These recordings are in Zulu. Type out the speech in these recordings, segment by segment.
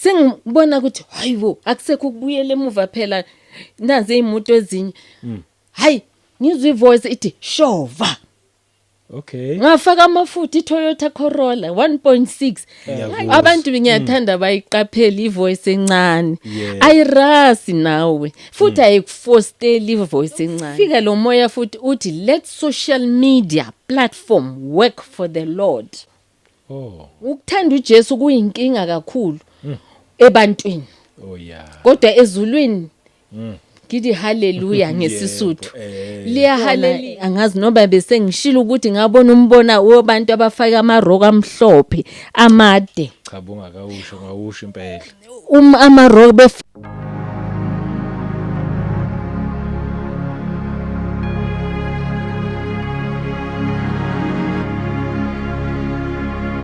Sengibona ukuthi hayibo, akusekho ukubuyela emuva phela, nazi izimoto ezinye. Hayi, ngizwe ivoice ithi shova. Ngafaka amafutha, iToyota Corolla 1.6. Ngiyakuzwa. Abantu ngiyathanda bayiqaphela ivoice encane. Ayirasi nawe futhi, ayikufosteli ivoice encane. Fika lo moya futhi uthi, "Let social media platform work for the Lord." Ukuthanda uJesu kuyinkinga kakhulu ebantwini, kodwa ezulwini ngithi haleluya ngesiSuthu. Liyahaleli. Angazi noma bese ngishilo ukuthi ngabona umbona wabantu abafaka amaroko amhlophe amade. Cha, bungakawusho, ngawusho impela. Amaroko bef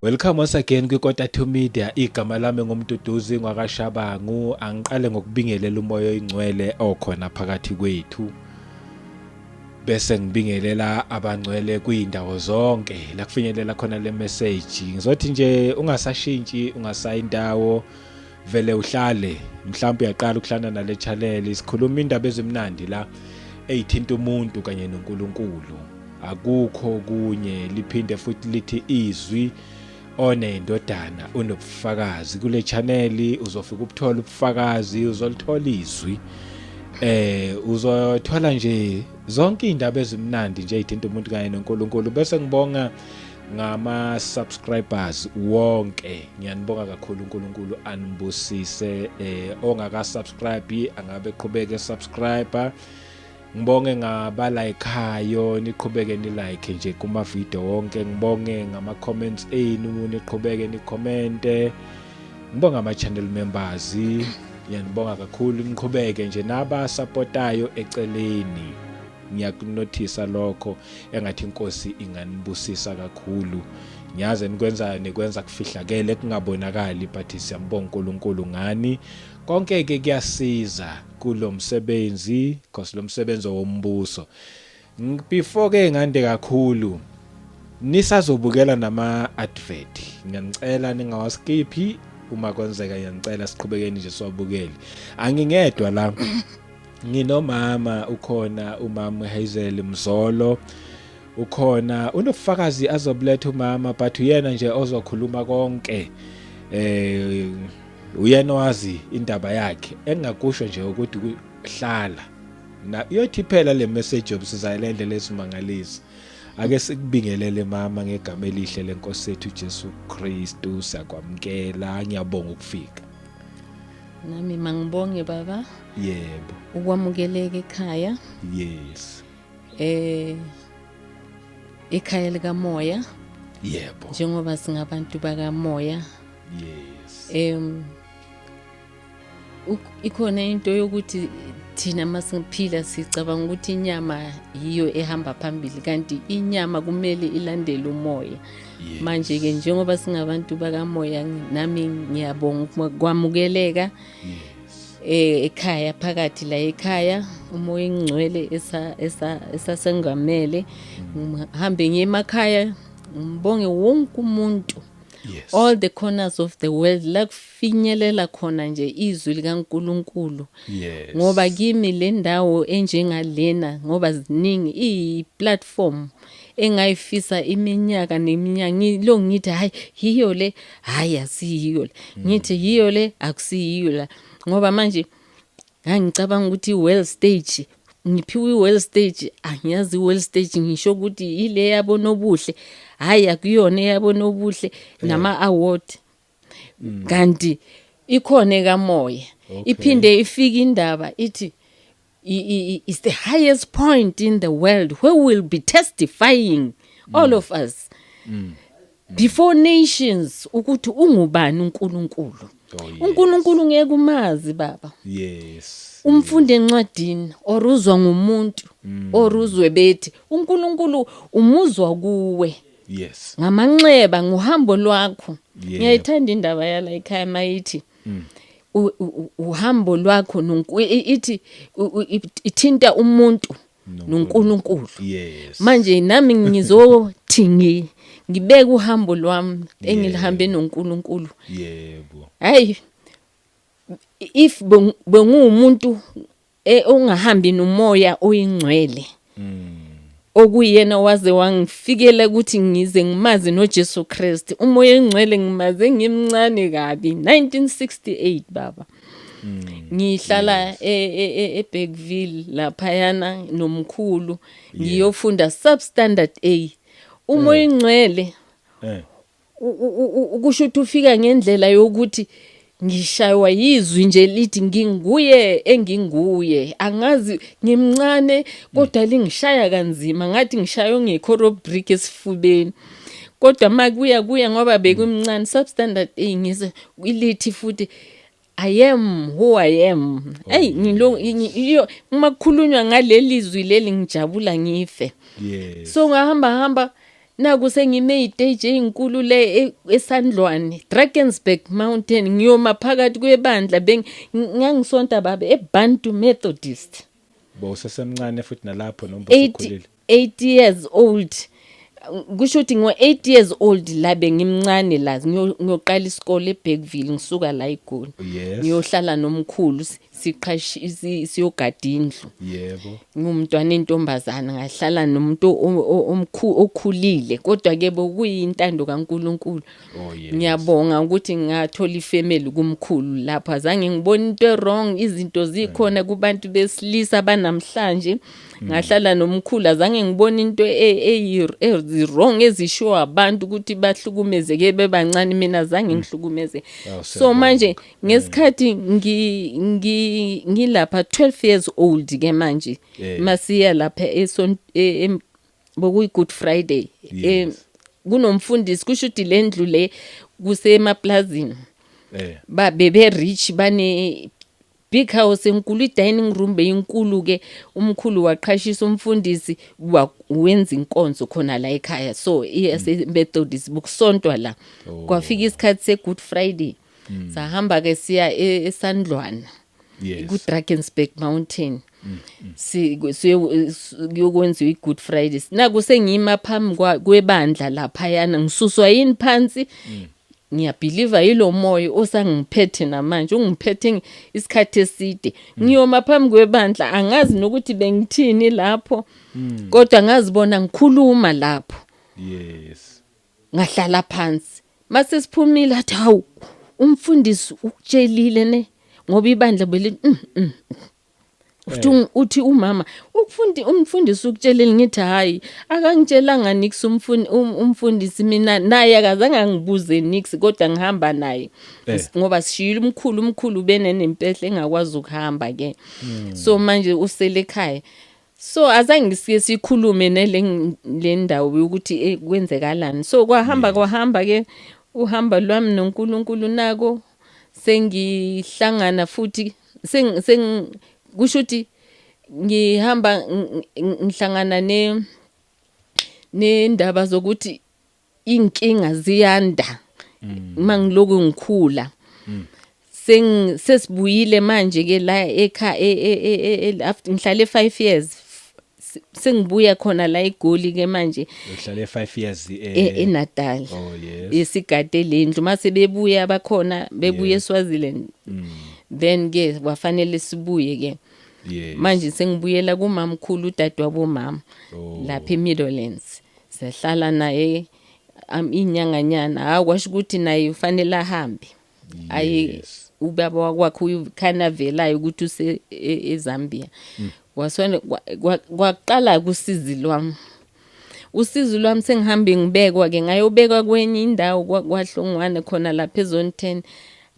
Welcome once again kwiKota 2 Media. Igama lami nguMduduzi ngwakaShabangu. Angiqale ngokubingelela umoya oyingcwele okhona phakathi kwethu. Bese ngibingelela abangcwele kuyindawo zonke la kufinyelela khona le message. Ngizothi nje ungasashintshi, ungasayi indawo, vele uhlale. Mhlawumbe uyaqala ukuhlana nale channel. Sikhuluma indaba ezimnandi la eyithinta umuntu kanye noNkulunkulu. Akukho kunye liphinde futhi lithi izwi onendodana unobufakazi. Kule channel uzofika ubuthola ubufakazi, uzolithola izwi, uzothola nje zonke indaba ezimnandi nje ezithinta umuntu kanye noNkulunkulu. Bese ngibonga ngama subscribers wonke, ngiyanibonga kakhulu, uNkulunkulu anibusise. Ongaka subscribe angabe qhubeke subscriber. Ngibonge ngabalikeayo, niqhubeke ni like nje kuma video wonke. Ngibonge ngama comments enu, niqhubeke ni commente. Ngibonga ama channel members, ngiyanibonga kakhulu, niqhubeke nje naba supportayo eceleni, ngiyakunothisa lokho. Engathi inkosi inganibusisa kakhulu. Ngiyazi nikwenza, nikwenza kufihlakele, kungabonakali, but siyambonga uNkulunkulu ngani. Konke ke kuyasiza kulomsebenzi, because lo msebenzi wombuso. Before ke ngande kakhulu, nisazobukela nama advert, ngiyanicela ningawaskiphi uma kwenzeka. Ngiyanicela siqhubekeni nje siwabukele. Angingedwa la, nginomama ukhona, umama Hazel Mzolo ukhona, unobufakazi azobuletha umama, but uyena nje ozokhuluma konke, uyena wazi indaba yakhe. Engakusho nje ukuthi hlala na iyothi phela le message yobusiza le ndlela esimangalisa. Ake sikubingelele mama ngegama elihle lenkosi yethu Jesu Kristu. Siyakwamukela, ngiyabonga ukufika. Nami mangibonge, baba, ukwamukeleka ekhaya. Ekhaya likamoya. Njengoba singabantu bakamoya. Ikhona into yokuthi thina masiphila sicabanga ukuthi inyama yiyo ehamba phambili, kanti inyama kumele ilandele umoya. Manje ke njengoba singabantu bakamoya, nami ngiyabonga ukwamukeleka ekhaya, phakathi la ekhaya, umoya engcwele esa esa esasengamele. Ngihambe ngiye emakhaya, ngibonge wonke umuntu, all the corners of the world la kufinyelela khona nje izwi likaNkuluNkulu, ngoba kimi le ndawo enjengalena, ngoba ziningi, iyi-platform engayifisa iminyaka neminyaka. Ngilo ngithi hayi, yiyo le, hayi, asiyiyo le, ngithi yiyo le, akusiyiyo la, ngoba manje ngangicabanga ukuthi i-world stage, ngiphiwe i-world stage, angiyazi i-world stage, ngisho ukuthi ile yabo nobuhle, hayi, akuyona eyabo nobuhle nama-award, kanti ikhona ekamoya. Iphinde ifike indaba ithi is the highest point in the world where we'll be testifying, all of us, before nations ukuthi ungubani uNkulunkulu. uNkulunkulu ngeke umazi, baba, umfunde encwadini or uzwa ngumuntu or uzwe bethi uNkulunkulu, umuzwa kuwe ngamanxeba, nguhambo lwakho. Ngiyayithanda indaba yala ekhaya mayithi uhambo lwakho ithi ithinta umuntu noNkulunkulu. Manje nami ngizothi ngibeka uhambo lwami engilihambe noNkulunkulu. Hayi. If bengumuntu ongahambi nomoya oyingcwele, okuyena waze wangifikela ukuthi ngize ngimazi noJesu Kristu, umoya oyingcwele ngimaze ngimncane kabi, 1968 baba. Ngihlala eBergville laphayana nomkhulu, ngiyofunda substandard A. Umoya oyingcwele kusho ukuthi ufika ngendlela yokuthi ngishaywa yizwi nje lithi nginguye enginguye. Angazi, ngimncane, kodwa lingishaya kanzima, ngathi ngishaywe ngekhoro brick esifubeni. Kodwa makuya kuya, ngoba bekumncane, substandard A, ngise ilithi futhi, "I am who I am." Hey, ngilo iyo uma kukhulunywa ngaleli zwi leli, ngijabula ngife. So ngahamba hamba, naku sengime istage ezinkulu le eSandlwane, Drakensberg Mountain, ngiyoma phakathi kwebandla. Ngangisonta baba eBantu Methodist. Bowusesemncane futhi nalapho noma 8 usukhulile? 8 years old. Kusho ukuthi ngo 8 years old la bengimncane la, ngiyoqala isikole eBergville, ngisuka la eGoli. Ngiyohlala nomkhulu, siqhashi siyogada indlu. Ngumntwana intombazana, ngahlala nomuntu omkhulu okhulile, kodwa ke bokuyintando kaNkuluNkulu. Ngiyabonga ukuthi ngathola ifamily kumkhulu lapho, azange ngibone into wrong, izinto zikhona kubantu besilisa banamhlanje. Ngahlala nomkhulu, azange ngibone into ezi wrong ezishiwo abantu ukuthi bahlukumezeke bebancane. Mina azange ngihlukumeze. Oh, So siyabonga. manje ngesikhathi ngi ngi ngilapha 12 years old ke manje, masiya lapha eson bokuyi Good Friday, kunomfundisi, kusho ukuthi le ndlu le kusemaplazini, ba bebe rich, bane big house enkulu, i-dining room beyinkulu ke. Umkhulu waqhashisa umfundisi, wenza inkonzo khona la ekhaya. So iyase Methodist, bukusontwa la. Kwafika isikhathi se Good Friday, sahamba ke siya eSandlwana, ku Drakensberg Mountain, si kuyokwenziwa i-Good Friday. Naku sengima phambi kwebandla laphayana, ngisuswa yini phansi? Ngiyabelieva yilo moya osangiphethe namanje, ungiphethe isikhathi eside. Ngiyoma phambi kwebandla, angazi nokuthi bengithini lapho, kodwa ngazibona ngikhuluma lapho. Ngahlala phansi. Mase siphumile, athi, "Hawu, umfundisi ukutshelile ne?" Ngoba ibandla beli Uthi uthi umama ukufundi umfundisi ukutshelile. Ngithi, "Hayi, akangitshelanga nix umfundisi mina naye akazange angibuze nix, kodwa ngihamba naye." Ngoba sishiyile umkhulu, umkhulu benenempehla, engakwazi ukuhamba ke, so manje usele ekhaya, so azange sike sikhulume nele le ndawo yokuthi kwenzekalani. So kwahamba kwahamba ke uhamba lwami noNkulunkulu. Nako sengihlangana futhi, seng seng kusho ukuthi ngihamba ngihlangana ne nendaba zokuthi inkinga ziyanda mangiloku ngikhula. Seng sesibuyile manje ke la ekha after ngihlale 5 years, sengibuya khona la eGoli ke manje. Uhlale 5 years eNatal. Oh yes. Esigade lendlu, mase bebuya bakhona, bebuya eSwaziland, then ke kwafanele sibuye ke. Manje sengibuyela kumamkhulu, udadewabo mama, lapha eMidlands. Sahlala naye inyanganyana, hawu, kwasho ukuthi naye ufanele ahambe aye. Ubaba wakwakhe uyikhanavelayo ukuthi use eZambia. Wasona kwaqala kusizi lwami, usizi lwami, sengihambe ngibekwa ke, ngayobekwa kwenye indawo kwaHlongwane khona lapha ezone 10.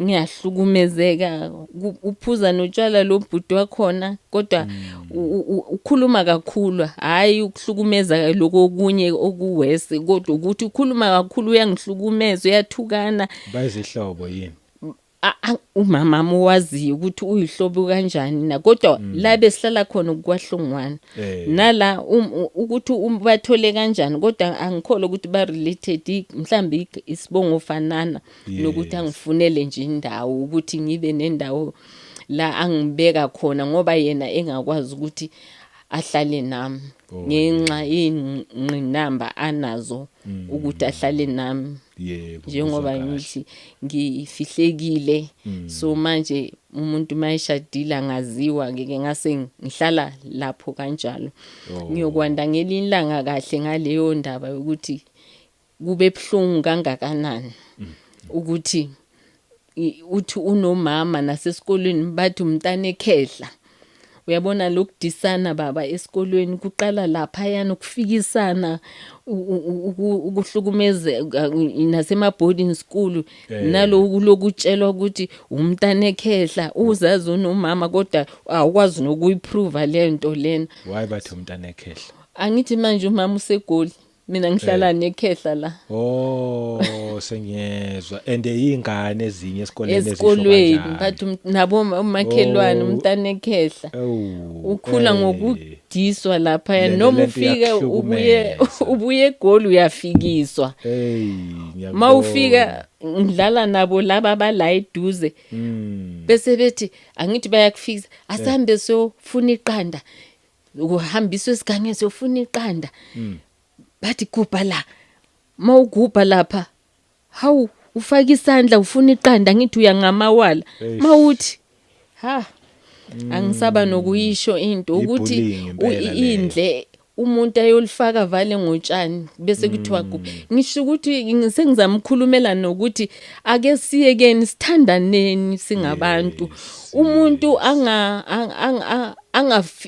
Ngiyahlukumezeka, uphuza notshwala lo bhuti wakhona, kodwa ukhuluma kakhulu, hayi ukuhlukumeza lokho okunye okuwese, kodwa ukuthi ukhuluma kakhulu, uyangihlukumeza, uyathukana. Bayizihlobo yini? Umama owaziyo ukuthi uyihlobo kanjani na, kodwa la besihlala khona kwaHlongwane, nala ukuthi bathole kanjani, kodwa angikholwa ukuthi ba related, mhlambi isibongo fanana nokuthi angifunele nje indawo, ukuthi ngibe nendawo la angibeka khona, ngoba yena engakwazi ukuthi ahlale nami. Oh, Ngenxa ingqinamba anazo ukuthi ahlale nami. Yebo. Njengoba Ngizwa kahle. ngithi ngifihlekile, so manje umuntu mayeshadile angaziwa, ngeke ngase ngihlala lapho kanjalo. Oh. Ngiyokwanda ngelinye ilanga kahle ngaleyo ndaba yokuthi kube buhlungu kangakanani ukuthi uthi unomama nasesikolweni bathi umntana ekhehla. Uyabona lokudisana baba esikolweni kuqala laphayana, ukufikisana, ukuhlukumezeka nasema boarding school. Naloku lokutshelwa ukuthi umntana ekhehla, uzazi unomama kodwa awukwazi nokuyiprove lento lena. Why bathi umntana ekhehla? Angithi manje umama useGoli, mina ngihlala nekhehla la. Oh, sengiyezwa. And izingane ezinye esikoleni ezisho Esikolweni kanjalo. Bathi nabo umakhelwane Oh. umntana ekhehla. Ewu, Ukhula ngokudiswa lapha, noma lento ufika ubuye iyakuhlukumeza. ubuye eGoli uyafikiswa. Hey, ngiyakubona. Mawufika ngidlala nabo laba abala eduze, bese bethi, angithi bayakufikisa, asambe siyofuna iqanda, ukuhambiswa esigangeni siyofuna iqanda. Bathi gubha la, mawugubha lapha, hawu, ufaka isandla ufuna iqanda, ngithi uya ngamawala. Eish. Mawuthi ha, angisaba nokuyisho into ukuthi I-bullying impela leyo. Indle umuntu ayolifaka vale ngotshani bese kuthiwa gubha. Ngisho ukuthi sengizama ukukhulumela nokuthi ake siyekeni, sithandaneni singabantu. Umuntu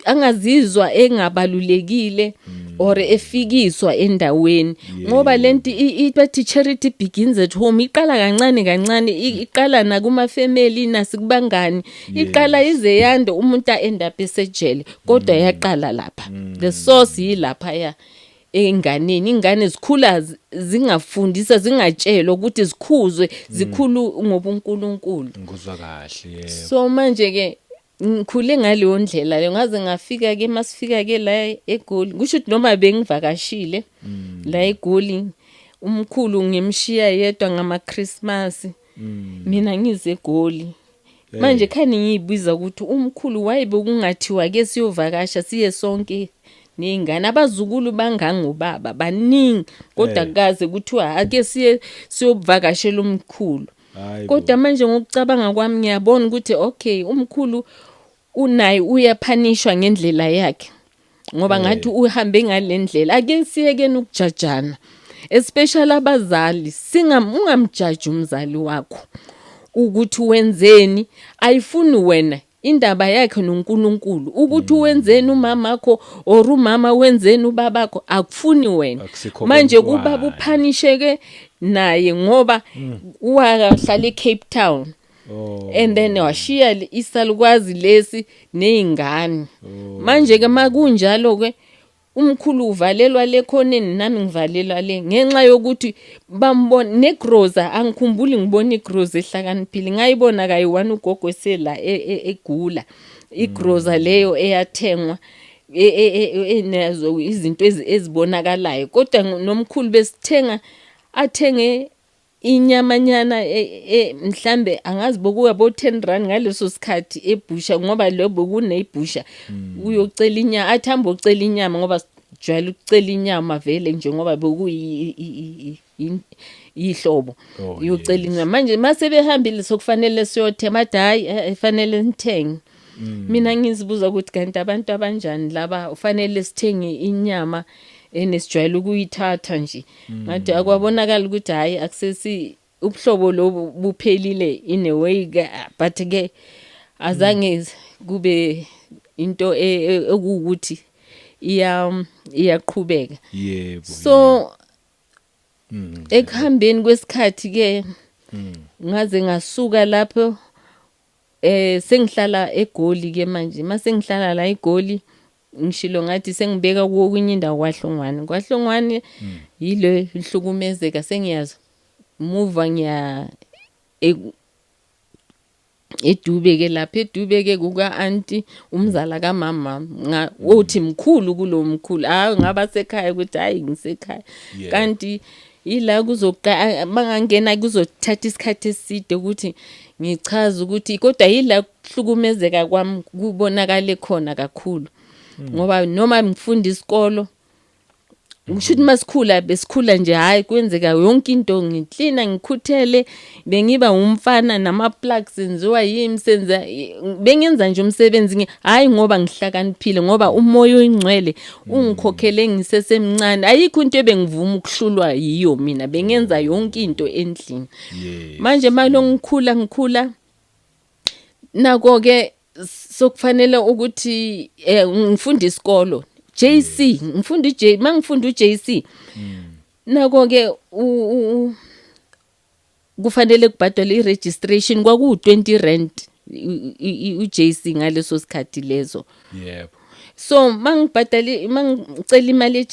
angazizwa engabalulekile or efikiswa endaweni, ngoba lento bathi charity begins at home. Iqala kancane kancane, iqala nakuma family, nasikubangani, iqala ize yande, umuntu a-end up esejele, kodwa yaqala lapha, the source yilapha ya enganeni. Ingane zikhula zingafundisa, zingatshelwa ukuthi zikhuzwe, zikhulu ngobuNkulunkulu. Ngikuzwa kahle, yebo. So manje ke ngikhule ngaleyo ndlela leyo, ngaze ngafika ke, masifika ke la eGoli, kusho ukuthi noma bengivakashile la eGoli, umkhulu ngimshiya yedwa ngama Christmas, mina ngize eGoli. Manje khani ngiyibiza ukuthi umkhulu wayibe kungathiwa ke siyovakasha siye sonke ney'ngane, abazukulu bangangobaba baningi, kodwa kaze kuthiwa ake siye siyovakashela umkhulu. Hayi bo. Kodwa manje ngokucabanga kwami ngiyabona ukuthi okay, umkhulu unaye uyaphanishwa ngendlela yakhe, ngoba ngathi uhambe ngale ndlela. Ake siyekeni ukujajana, especially abazali. Ungamjaji umzali wakho ukuthi wenzeni, ayifuni wena indaba yakhe noNkulunkulu ukuthi wenzeni umamakho or umama wenzeni ubabakho, akufuni wena. Akusikho Manje komntwana. kubaba uphanisheke naye ngoba wahlala eCape Town and then washiya isalukwazi lesi nezingane. Manje ke makunjalo ke, umkhulu uvalelwa le khoneni, nami ngivalelwa le, ngenxa yokuthi bambona negroza. Angikhumbuli ngibona igroza ehlakaniphile, ngayibona kayi-one ugogo esela egula, igroza leyo eyathengwa enazo izinto ezibonakalayo, kodwa nomkhulu besithenga, athenge inyamanyana mhlambe angazi bokuya bo 10 rand ngaleso sikhathi ebhusha, ngoba lo bekunebhusha, uyocela inyama, athi hamba ocela inyama, ngoba sijwayele ukucela inyama vele njengoba bekuyi ihlobo. Uyocela inyama. Manje mase behambile, sokufanele siyothenga, athi hayi, fanele nithenge. Mina ngizibuza ukuthi kanti abantu abanjani laba, ufanele sithenge inyama enesijwayele ukuyithatha nje. Ngathi akwabonakala ukuthi hayi, akusesi ubuhlobo lobu buphelile in a way ke, but ke azange kube into ekuwukuthi iyaqhubeka. So ekuhambeni kwesikhathi ke ngaze ngasuka lapho, sengihlala eGoli ke manje. Mase ngihlala la eGoli, ngishilo ngathi sengibeka kokunye indawo kwaHlongwane. KwaHlongwane yile ihlukumezeka, sengiyazi muva ngiya eDube ke. Lapha eDube ke kuka auntie, umzala kamama, othi mkhulu kulo mkhulu. Hayi, ngaba sekhaya ukuthi hayi, ngisekhaya. Kanti ila kuzoqa bangangena, kuzothatha isikhathi eside ukuthi ngichaze ukuthi, kodwa yila kuhlukumezeka kwami kubonakale khona kakhulu. Ngoba noma ngifunda isikolo, kusho ukuthi masikhula besikhula nje, hayi, kwenzeka yonke into, ngiklina, ngikhuthele, bengiba umfana nama plugs enziwa yimi, senza, bengenza nje umsebenzi, hayi ngoba ngihlakaniphile, ngoba umoya oyingcwele ungikhokhele ngisesemncane. Ayikho into ebengivuma ukuhlulwa yiyo mina, bengenza yonke into endlini. Manje malo ngikhula ngikhula nako ke sokufanele ukuthi ngifunda isikolo JC, ngifunda iJ, mangifunda uJC nako ke kufanele kubhadalwe iregistration, kwaku 20 rand uJC ngaleso sikhathi lezo. So mangibhadala, mangicela imali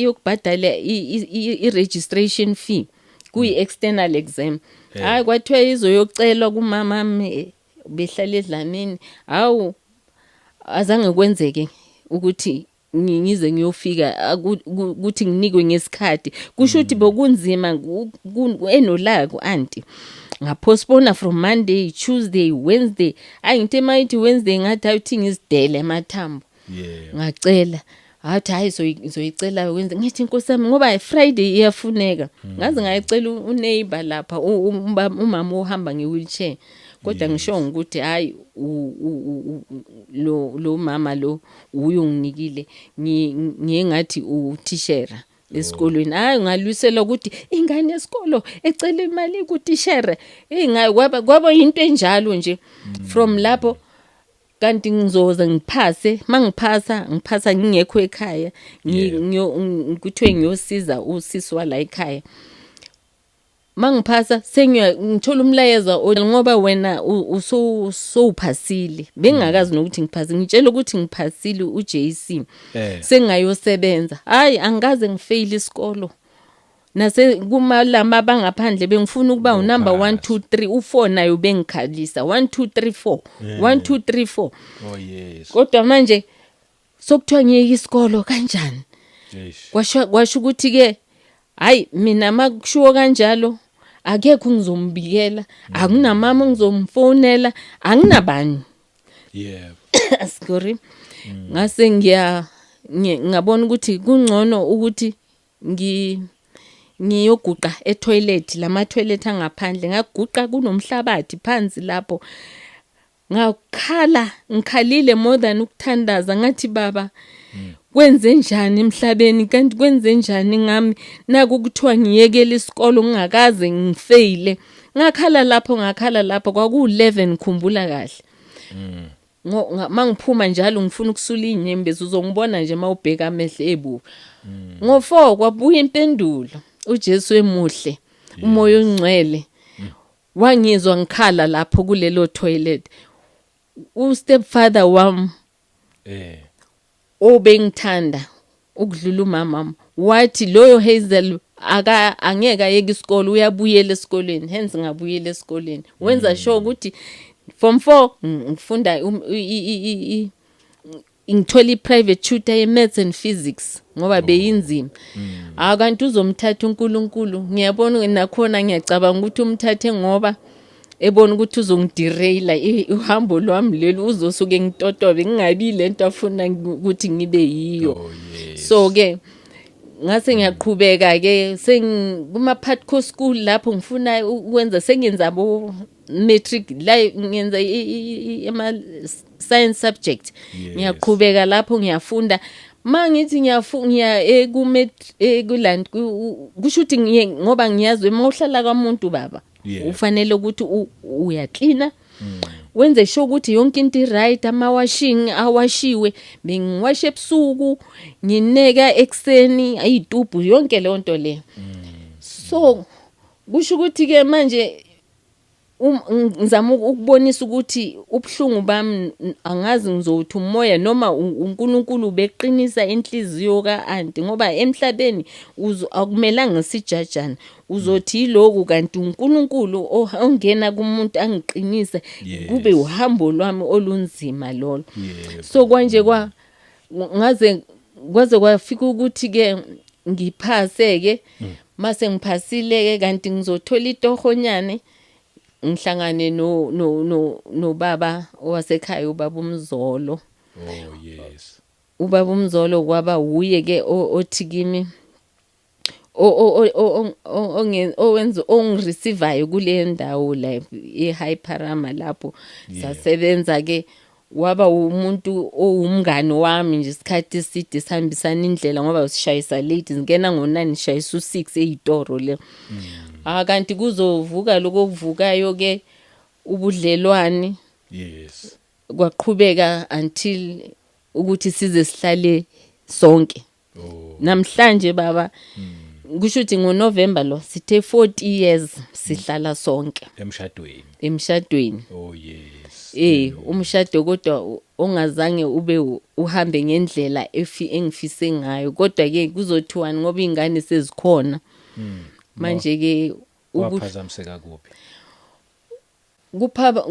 yokubhadala i-registration fee kuyi external exam, hayi, kwathiwa izoyocelwa kumama behlala edlamini. Hawu, azange kwenzeke ukuthi ngize ngiyofika ukuthi nginikwe ngesikhathi. Kusho ukuthi bokunzima, enolaka anti, ngapostpone from Monday, Tuesday, Wednesday. Ayi, ngithe mayithi Wednesday, ngathi awuthi ngizidele amathambo. Ngacela, athi hayi, ngizoyicela wenze. Ngithi inkosi yami, ngoba Friday iyafuneka. Ngaze ngayicela uneighbor lapha, umama ohamba ngewheelchair, kodwa ngisho ukuthi hayi, lo mama lo uyo nginikile, ngiye ngathi uthishera esikolweni. Hayi, ngalwisela ukuthi ingane yesikolo ecela imali kutishere, hey, kwaba into enjalo nje. From lapho kanti ngizoza ngiphase, mangiphasa, ngiphasa ngingekho ekhaya, kuthiwe ngiyosiza usisi wala ekhaya. Mangiphasa sengiya ngithola umlayezo ngoba wena usowuphasile, bengingakazi nokuthi ngiphase, ngitshela ukuthi ngiphasile uJC, sengayosebenza. Hayi, angikaze ngifail isikolo, nase kumalama bangaphandle bengifuna ukuba unumber 1 2 3, u4 nayo bengikhalisa 1 2 3 4 1 2 3 4. Oh yes. Kodwa manje sokuthiwa ngiyeke isikolo kanjani? Eish. Kwasho ukuthi ke hayi, mina makushiwo kanjalo akekho ngizombikela, akunamama ngizomfonela, anginabani. Sorry, ngase ngiya ngabona ukuthi kungcono ukuthi ngiyoguqa etoilet, lama toilet angaphandle. Ngaguqa kunomhlabathi phansi lapho, ngakhala, ngikhalile more than ukuthandaza. Ngathi, "Baba, kwenze njani emhlabeni? Kanti kwenze njani ngami? Naku kuthiwa ngiyekele isikolo ngingakaze ngifeyile." Ngakhala lapho, ngakhala lapho, kwaku-11, ngikhumbula kahle. Mangiphuma njalo ngifuna ukusula inyembezi, uzongibona nje mawubheka amehlo ebu. Ngo4 kwabuya impendulo. uJesu emuhle, umoya ongcwele wangizwa ngikhala lapho kulelo toilet. U stepfather wami obengithanda ukudlula umama wathi loyo Hazel aka angeke ayeke isikolo, uyabuyela esikolweni. Hence ngabuyela esikolweni, wenza sure ukuthi form 4 ngifunda ngithola i-private tutor ye-maths and physics ngoba beyinzima. Akanti uzomthatha uNkulunkulu, ngiyabona nakhona, ngiyacabanga ukuthi umthathe ngoba ebona ukuthi uzongideraila uhambo lwami leli, uzosuke ngitotobe, ngingabi lento afuna ukuthi ngibe yiyo. Oh yes. So ke ngase ngiyaqhubeka ke kuma Patco school lapho ngifuna ukwenza, sengenza bo matric la, ngenza ama science subject. Ngiyaqhubeka lapho ngiyafunda, mangithi ngiya ekuland, kusho ukuthi ngiye ngoba ngiyazi uma uhlala kwamuntu, baba, ufanele ukuthi uyaklina, wenze sure ukuthi yonke into i-right, ama-washing awashiwe. Bengiwashe ebusuku, ngineka ekuseni ayitubhu, yonke leyo nto leyo. So kusho ukuthi ke manje ngizama ukubonisa ukuthi ubuhlungu bami, angazi ngizothi umoya noma uNkulunkulu beqinisa inhliziyo ka-anti, ngoba emhlabeni akumelanga sijajane, uzothi yiloku, kanti uNkulunkulu ongena kumuntu angiqinise, kube uhambo lwami olunzima lolo. So kwanje kwa ngaze kwaze kwafika ukuthi ke ngiphase ke. Mase ngiphasile ke, kanti ngizothola itohonyane, ngihlangane no no no nobaba owasekhaya, ubaba uMzolo. Oh yes. Ubaba uMzolo kwaba wuye ke othi kimi owenza ongireceivayo kule ndawo la e-High Parama lapho sasebenza ke. Waba umuntu owumngani wami nje isikhathi eside, sihambisana indlela ngoba sishayisa late, ngena ngo-9, shayisa u-6 eyitoro le. Ah, kanti kuzovuka lokho okuvukayo ke, ubudlelwane. Kwaqhubeka until ukuthi size sihlale sonke. Namhlanje baba, kusho ukuthi ngoNovember lo sithe 40 years sihlala sonke. Emshadweni. Emshadweni. Oh yes. Umshado kodwa ongazange ube uhambe ngendlela engifise ngayo, kodwa ke kuzothiwani ngoba ingane sezikhona. Manje ke Waphazamiseka kuphi?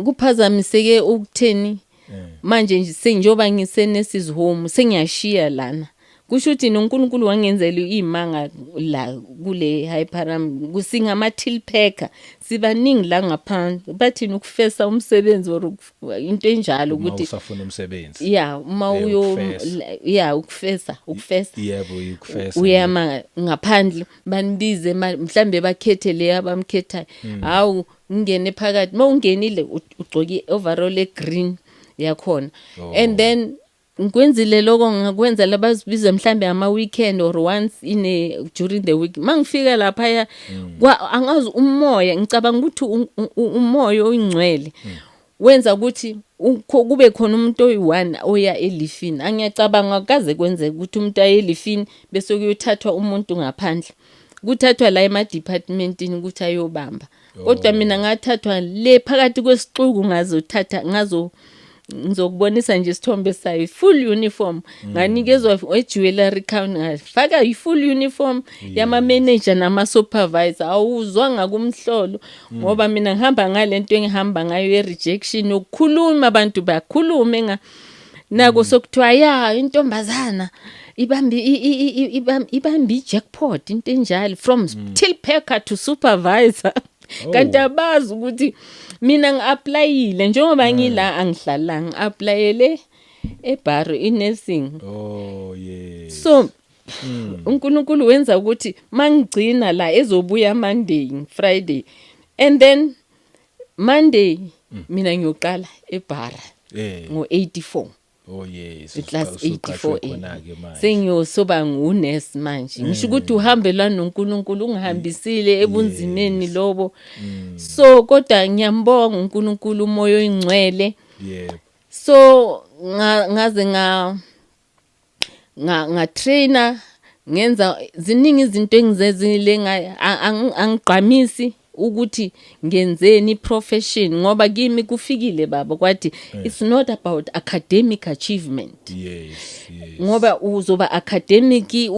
Kuphazamiseke ukutheni manje nje senjoba ngise-nurses home, sengiyashiya lana, kusho ukuthi noNkulunkulu wangenzela imanga la kule High Param. Kusingama-till packer, sibaningi la ngaphansi, bathini, ukufesa umsebenzi or into enjalo. Uma ukuthi usafuna umsebenzi. Ya, uma uyo ukufesa. Ya, ukufesa, ukufesa. Yebo, ukufesa. Uyama ngaphandle, banibize, mhlambe bakhethe le abamkhethayo. Hawu, ngingene phakathi, mawungenile ugcoke i-overall e-green yakhona. And then ngikwenzile lokho, ngakwenza labazibiza mhlambe ama-weekend or once in a, during the week. Mangifika laphaya angazi umoya, ngicabanga ukuthi umoya oyingcwele wenza ukuthi kube khona umuntu oyi-one oya elifini. Angiyacabanga kaze kwenzeka ukuthi umuntu aye elifini bese kuyothathwa umuntu ngaphandle, kuthathwa la ema-departmentini ukuthi ayobamba, kodwa mina ngathathwa le phakathi kwesixuku, ngazothatha ngazo ngizokubonisa nje isithombe sayo, full uniform, nganikezwa e-jewellery counter, ngafaka i-full uniform yama-manager nama-supervisor. Awuzwanga kumhlolo ngoba mina ngihamba ngalento engihamba ngayo ye-rejection, yokukhuluma, abantu bakhulume nga nako sokuthiwa ya intombazana ibambi ibambi i-jackpot, into enjalo, from till packer to supervisor, kanti abazi ukuthi mina ngi-applyile njengoba ngila, angihlalanga, ngi-applyele eBara i-nursing. Oh yes. So uNkulunkulu wenza ukuthi mangigcina la ezobuya Monday, Friday, and then Monday mina ngiyoqala eBara ngo84. Oh yes. Class Usuqashwe 84. khona-ke manje. Sengiyosoba ngunesi manje. Ngisho ukuthi uhambelana noNkulunkulu, ungihambisile ebunzimeni lobo. So kodwa ngiyambonga uNkulunkulu, umoya oyingcwele. So ngaze nga trainer, ngenza ziningi izinto engizezile, angigqamisi ukuthi ngenzeni profession, ngoba kimi kufikile baba kwathi it's not about academic achievement. Ngoba uzoba academic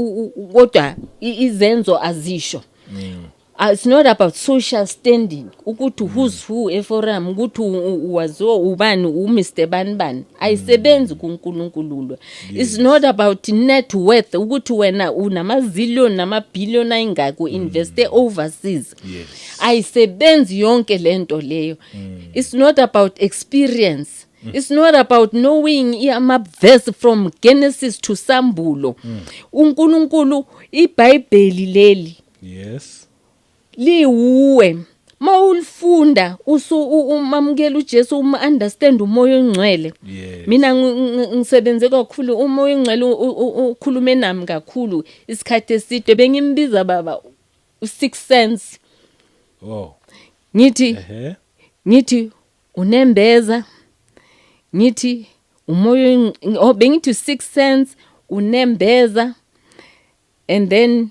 kodwa izenzo azisho. It's not about social standing, ukuthi who's who eforum, ukuthi waziwa ubani, uMr bani bani, ayisebenzi kuNkulunkulu lo. It's not about net worth, ukuthi wena unama-zillion nama-billion ayingaki investe overseas. Ayisebenzi yonke lento leyo. It's not about experience. It's not about knowing ama-verse from Genesis to Sambulo. UNkulunkulu, iBhayibheli leli liwuwe mawulifunda, usu umamukela uJesu, uma understand umoya ongcwele. Mina ngisebenze kakhulu umoya ongcwele, ukhulume nami kakhulu isikhathi eside. Bengimbiza baba u-six sense. Ngithi ngithi unembeza, ngithi umoya oh, bengithi six sense, unembeza, and then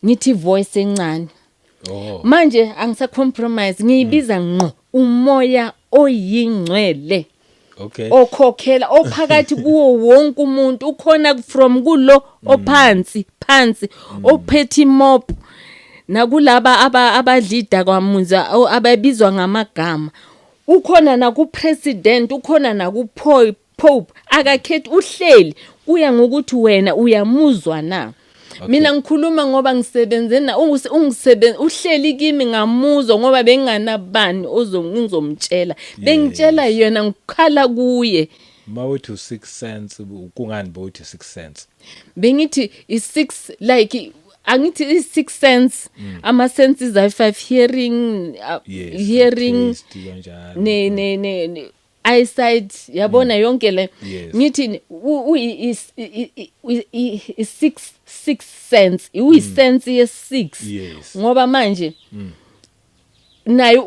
ngithi voice encane. Manje angisa compromise, ngiyibiza ngqo umoya oyingcwele okhokhela, ophakathi kuwo wonke umuntu, ukhona from kulo ophansi phansi ophethe imop, nakulaba abadlida kwamunza, ababizwa ngamagama, ukhona naku president, ukhona naku pope, akakhethi, uhleli, kuya ngokuthi wena uyamuzwa na. Mina ngikhuluma ngoba ngisebenze na ungisebenze, uhleli kimi, ngamuzwa ngoba benginganabani ozongizomtshela, bengitshela yena, ngikhala kuye. Mawuthi u6 cents, kungani bowuthi 6 cents? Bengithi i6, like angithi i6 sense, ama senses ayi 5, hearing, hearing, taste, kanjalo. Ne eyesight, yabona yonke le. Ngithi i 6 sense, uyi sense ye 6. Ngoba manje naye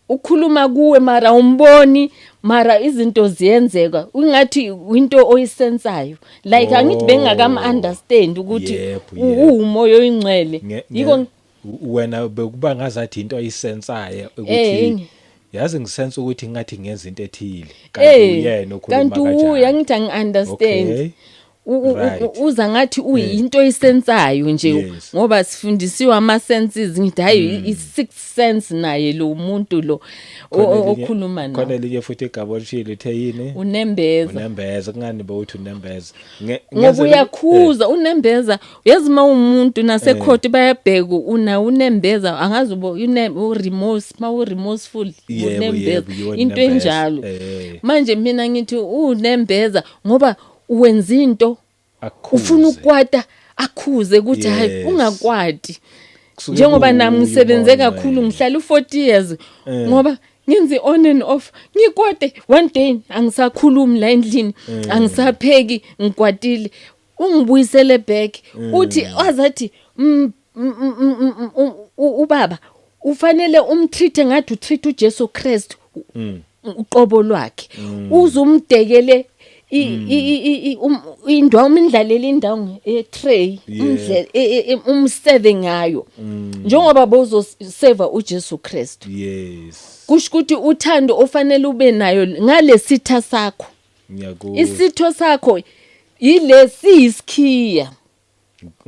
ukhuluma kuwe, mara umboni, mara izinto ziyenzeka ungathi into oyisensayo, like angithi bengakam understand ukuthi uwumoya oyingcwele. Yiko. Wena bekuba ngazathi into oyisensayo ukuthi yazi ngisense ukuthi ngathi ngenza into ethile, kanti uyena okhuluma kanti uye kanjalo. Angithi angi-understand. Uza ngathi uyinto oyisensayo nje. Ngoba sifundisiwe ama-senses, ngithi hayi, i-sixth sense naye lo muntu lo okhuluma Khona nawe. elinye futhi igama olishilo, ithe yini? Unembeza. Unembeza. Kungani bowuthi unembeza? Ngoba uyakhuza unembeza, uyazi uma umuntu nasekhoti bayabheka una unembeza, angazi ubo u-remorse, ma u-remorseful. Unembeza. Yebo, yiwo into unembeza. enjalo. Manje mina ngithi unembeza ngoba uwenza into Akhuze. ufuna ukukwata, akhuze ukuthi hayi, ungakwati. Kusuke Njengoba nami kuwuye ngisebenze umoya kakhulu, ongcwele. ngihlala u40 years, ngoba ngenze on and off, ngikwate one day, angisakhulumi la endlini, angisapheki, ngikwatile, ungibuyisele back, uthi azathi ubaba ufanele umtreat ngathi utreat uJesu Christ uqobo lwakhe, uzumdekele indwangu, umndlalele indawo e-tray, umseve ngayo njengoba bozoseva uJesu Kristu. Kusho ukuthi uthando ofanele ube nayo ngalesitha sakho, Ngiyakuzwa. isitho sakho yilesi isikhiya.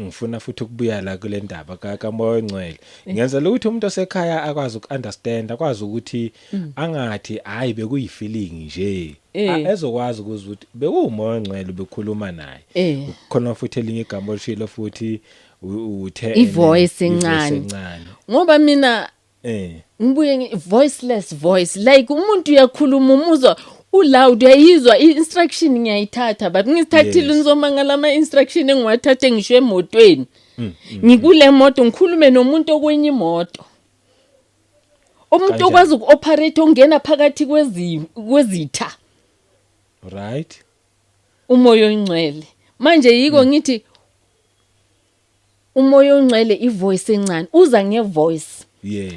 Ngifuna futhi ukubuya la kule ndaba kaMoya oNgcwele, ngenzela ukuthi umuntu osekhaya akwazi ukunderstand, akwazi ukuthi angathi hayi, bekuyi-feeling nje. Ezokwazi ukuzwa ukuthi bekuwumoya ongcwele bekhuluma naye. Khona futhi elinye igama olishilo futhi, uthe I-voice i-voice encane. Encane. Ngoba mina ngibuye voiceless voice, like umuntu uyakhuluma, umuzwa uloud, uyayizwa i-instruction, ngiyayithatha but ngizithathile. Ngizomangala ama-instruction engiwathathe ngisho emotweni, ngikule moto ngikhulume nomuntu okwenye imoto, umuntu Kanjani? okwazi uku-operate, ongena phakathi kwezitha. Umoya oyingcwele manje, yiko ngithi umoya ongcwele ivoice encane, uza ngevoice,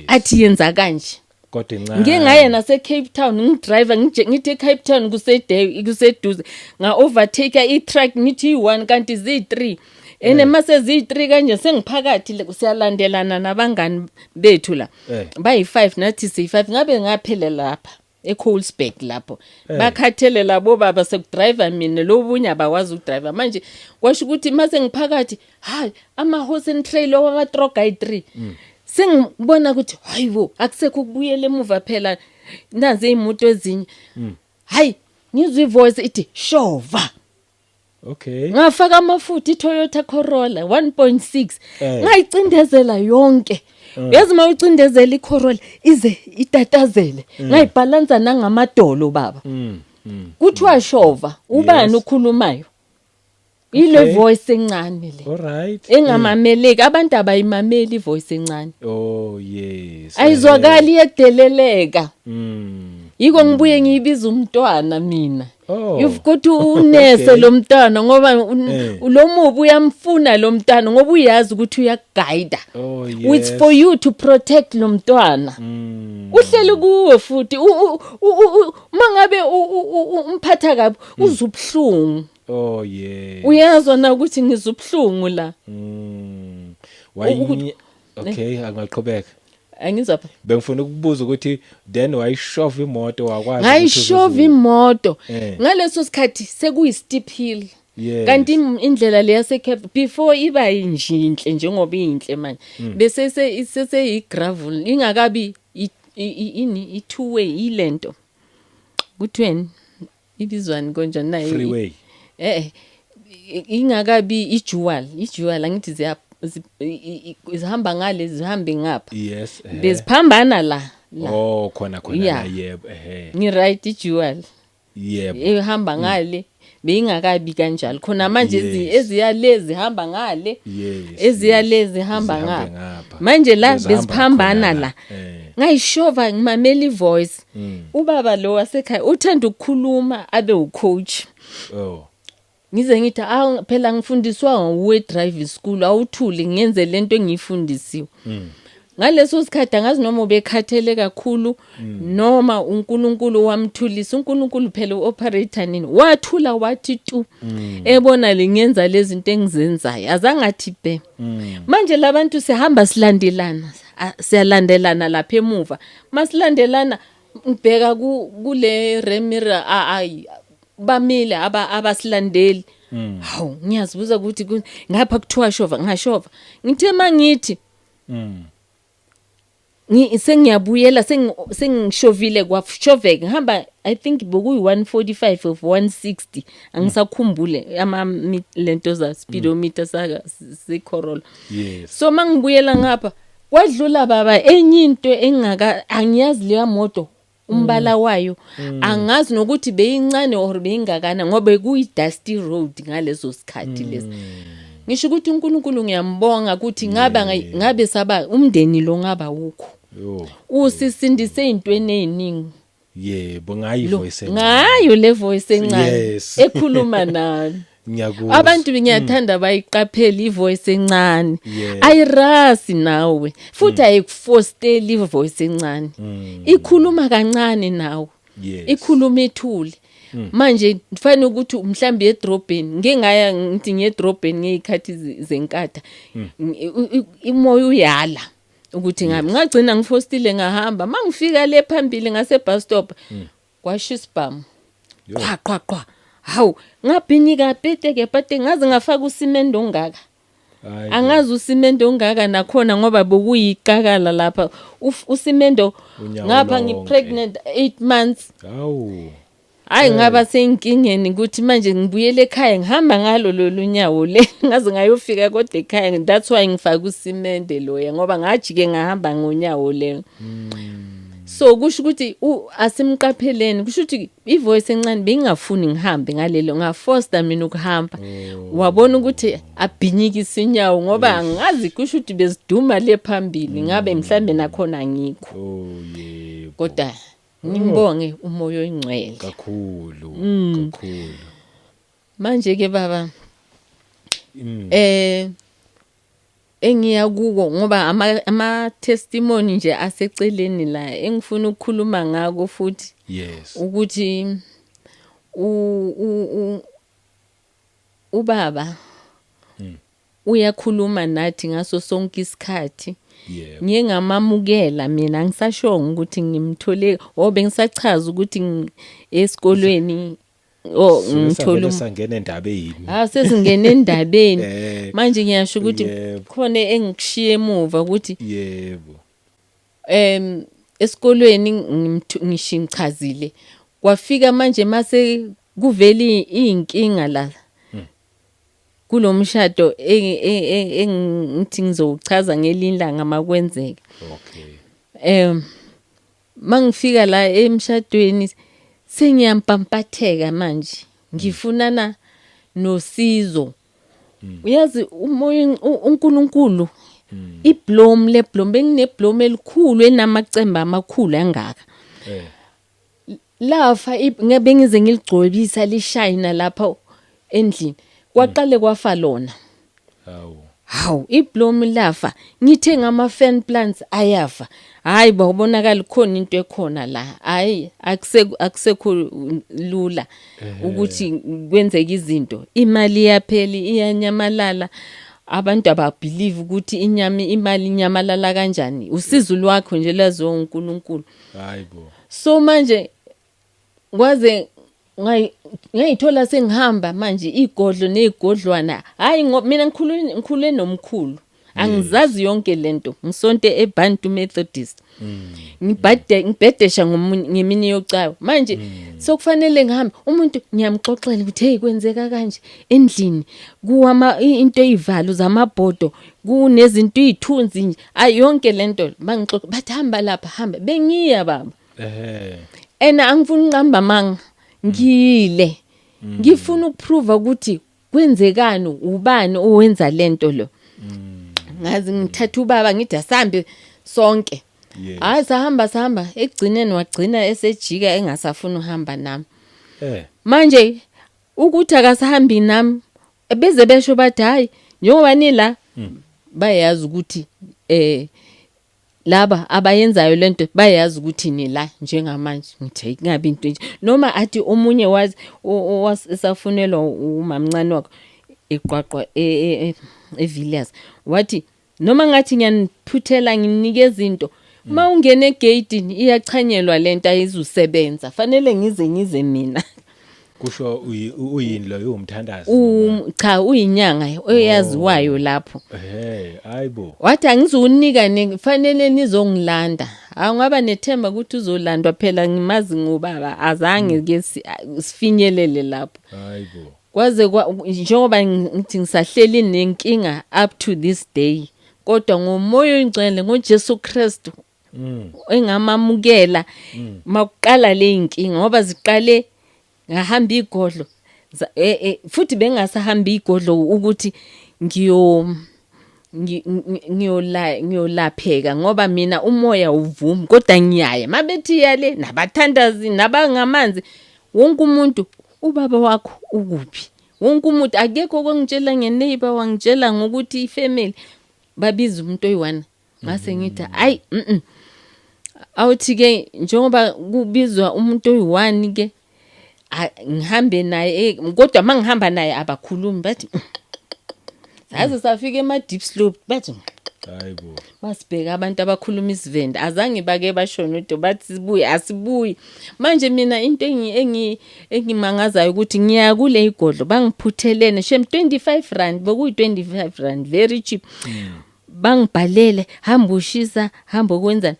athi yenza kanje. Kodwa encane. Ngike ngaye nase Cape Town, ngidriver, ngithi eCape Town kusede kuseduze, nga overtake i-truck, ngithi i1 kanti zi3, ene mase ziyi3 kanje sengiphakathi siyalandelana nabangani bethu la. Bayi5, nathi siyi5, ngabe ngaphele lapha eColesberg lapho. Bakhathele labo baba, sekudriver mina, lobunye abakwazi ukudriver. Manje kwasho ukuthi mase ngiphakathi, hayi, ama horse and trail wama truck ayi3, sengibona ukuthi hayibo, akusekho ukubuyela emuva phela, nazi imoto ezinye. Hayi, ngizwe ivoice ithi shova. Ngafaka amafutha, iToyota Corolla 1.6. Ngayicindezela yonke, yazi uma ucindezela iCorolla ize itatazele, ngayibhalansa nangamadolo baba. Kuthiwa shova, ubani okhulumayo? Ile voice encane le All right. engamameleki, abantu abayimameli ivoice encane. Oh yes. Ayizwakali, iyadeleleka. Yiko ngibuye ngiyibiza umntwana mina. You've got to unese lo mntwana ngoba lo mubi uyamfuna lo mntwana, ngoba uyazi ukuthi uyaguide. It's for you to protect lo mntwana. Uhleli kuwe futhi mangabe umphatha kabi uzubuhlungu. Oh yes. Uyazwa na ukuthi ngizubhlungu la? Wayinye. Okay, angaqhubeka. Angizwa pha. Bengifuna ukubuza ukuthi then wayishova imoto, wakwazi ukuthi Ngayishova imoto. Ngaleso sikhathi sekuyi steep hill. Kanti indlela le yase Cape before iba injinhle njengoba iyinhle manje. Bese sese i gravel, ingakabi ini i two way ilento. Kuthiweni, ibizwani konjani nayo? Freeway. Ingakabi i-dual, i-dual angithi ziya zihamba ngale, zihambe ngapha. Beziphambana la la. Oh, khona khona. La, yebo. Ngi right, i-dual. Yebo. Ehamba ngale beyingakabi kanjalo khona manje. Eziya le zihamba ngale, eziya le zihamba Zihambe ngapha. Ngapha. Manje la Bezihamba beziphambana khona la. Ngayishova ngimamela ivoice. Ubaba lo wasekhaya uthanda ukukhuluma, abe ucoach. Ngize ngithi, awu phela ngifundiswa nguwe driving school, awuthuli ngenze lento engiyifundisiwe. Ngaleso sikhathi angazi noma ubekhathele kakhulu noma uNkulunkulu wamthulisa. uNkulunkulu phela uoperator nini, wathula wathi tu, ebona lengenza lezi zinto engizenzayo, azangathi be. Manje labantu sihamba silandelana, siyalandelana lapha emuva. Masilandelana ngibheka kule rear mirror, ayi, bamile, abasilandeli. Hawu, ngiyazibuza ukuthi ngapha kuthiwa shova, ngashova. Ngithe mangithi sengiyabuyela, sengishovile, kwashoveka, ngihamba I think bokuyi 145 of 160, angisakhumbule ama lento za speedometer saka se Corolla. So mangibuyela ngapha kwadlula baba enye into engaka, angiyazi leya moto, umbala wayo angazi nokuthi beyincane or beyingakana, ngoba kuyi dusty road ngaleso sikhathi lesi. Ngisho ukuthi uNkulunkulu ngiyambonga ukuthi ngabe saba umndeni lo ngaba wukho. Yo. Usisindise ezintweni eziningi. Yebo, ngayi voice encane. Ngayo le voice encane ekhuluma nami. Ngiyakuzwa. Abantu ngiyathanda bayiqaphela ivoice encane. Ayirasi nawe futhi ayikufosteli ivoice encane, ikhuluma kancane nawe. Ikhuluma ithule. Manje kufanele ukuthi mhlambi edrobheni, ngike ngaya, ngithi ngiyedrobheni ngezikhathi zenkatha, imoya uyala ukuthi ngabe ngagcina ngifostile, ngahamba. Mangifika le phambili ngase bus stop kwasho isibhamu. Yo. Qha qha qha, hawu, ngabhinyika pete pete, ngaze ngafaka usimende ongaka. Hayi bo. Angazi usimende ongaka nakhona ngoba bokuyiqakala lapha. Usimendo Unyawo ngapha, lonke. ngipregnant 8 months. Hawu. Hayi, ngaba seyinkingeni ukuthi manje ngibuyele ekhaya ngihamba ngalo lolu nyawo le, ngaze ngayofika kodwa ekhaya. That's why ngifake usimende loya, ngoba ngajike ngahamba ngonyawo le. So kusho ukuthi asimqapheleni. Kusho ukuthi ivoice encane bengingafuni ngihambe ngalelo, ngaforce mina ukuhamba. Wabona ukuthi abhinyikisa inyawo ngoba angazi, kusho ukuthi beziduma le phambili, ngabe mhlambe nakhona angikho. Oh yebo. Kodwa ngimbonge umoya oyingcwele. Kakhulu, kakhulu. Manje ke baba, engiya kuko ngoba ama testimony nje aseceleni la engifuna ukukhuluma ngako futhi ukuthi u u- ubaba uyakhuluma nathi ngaso sonke isikhathi. Ngiye ngamamukela mina, angisashongo ukuthi ngimthole o bengisachaza ukuthi esikolweni o Suke ngithola savele sangena endabeni. Ah, sesingene endabeni. Manje ngiyasho ukuthi khona engikushiye emuva ukuthi esikolweni ngishinchazile, kwafika manje mase kuveli inkinga la kulomshado engithi ngizowuchaza ngelinye ilanga makwenzeka. Mangifika la emshadweni sengiyampampatheka manje, ngifunana nosizo. Uyazi umoya uNkulunkulu, ibloom, le bloom, benginebloom elikhulu enamacembe amakhulu angaka. Lafa, ngabe ngize ngiligcobisa lishayina lapha endlini, kwaqale kwafa lona. Hawu. Hawu, ibloom lafa, ngithe ngama fan plants ayafa. Hayi, bawubonakala khona into ekhona la. Hayi, akusekho lula ukuthi kwenzeke izinto, imali iyaphela, iyanyamalala. Abantu ababelieve ukuthi inyama, imali inyamalala kanjani, usizo lwakho nje laziwa uNkulunkulu. Hayibo. So manje kwaze ngayithola sengihamba manje igodlo nezigodlwana. Hayi, ngoba mina ngikhule nomkhulu, angizazi yonke lento, ngisonte eBantu Methodist, ngibhade ngibhedesha ngemini yocawa. Manje sokufanele ngihambe, umuntu ngiyamxoxela ukuthi hey, kwenzeka kanje endlini, kuwama into ezivalo zamabhodo, kunezinto izithunzi nje, ayi yonke lento. Bangixoxa bathi hamba lapha, hamba, bengiya baba. Ena angifuni uqamba manga. Ngiyile, ngifuna ukuprova ukuthi kwenzekani, ubani owenza lento lo. Ngazi ngithatha ubaba, ngithi asambe sonke. Hayi, sahamba, sahamba, ekugcineni wagcina esejika engasafuni uhamba nami. Manje ukuthi akasahambi nami, beze besho bathi, hayi, njengoba nila, bayazi ukuthi laba abayenzayo lento, bayazi ukuthi nila njengamanje. Ngithi hayi, kungabi into nje noma athi omunye wazi owasafunelwa umamncane wakho eqwaqwa eVilliers, wathi noma ngathi ngiyaniphuthela, nginikeza into, uma ungena egate iyachanyelwa lento, ayizusebenza, fanele ngize mina. Kusho uyini loyo, umthandazi? Cha, uyinyanga oyaziwayo lapho. Hayibo. Wathi angizunika, fanele nizongilanda. Awungaba nethemba ukuthi uzolandwa phela, ngimazi ngobaba, azange ke sifinyelele lapho. Hayibo. Kwaze njengoba ngithi ngisahleli nenkinga up to this day, kodwa ngomoya oyingcwele, ngoJesu Kristu engamamukela makuqala le inkinga, ngoba ziqale ngahamba igodlo futhi bengasahamba igodlo ukuthi ngiyolapheka, ngoba mina umoya uvumi, kodwa ngiyaya mabethi yale nabathandazi nabangamanzi, wonke umuntu, ubaba wakho ukuphi, wonke umuntu, akekho okongitshela ngeneighbor, wangitshela ngokuthi ifamily babiza umuntu oyi-one. Ngase ngithi ayi, awuthi ke njengoba kubizwa umuntu oyi-one ke, ngihambe naye, kodwa mangihamba naye abakhulumi, bathi saze safika ema-deep slope, bathi Hayibo. Basibheka abantu abakhuluma isiVenda, azange bake bashona udo, bathi sibuye, asibuyi. Manje mina into engimangazayo ukuthi ngiya kule igodlo, bangiphuthelene shem, 25 rand, bokuyi 25 rand, very cheap. Bangibhalele, hamba ushisa, hamba ukwenzani.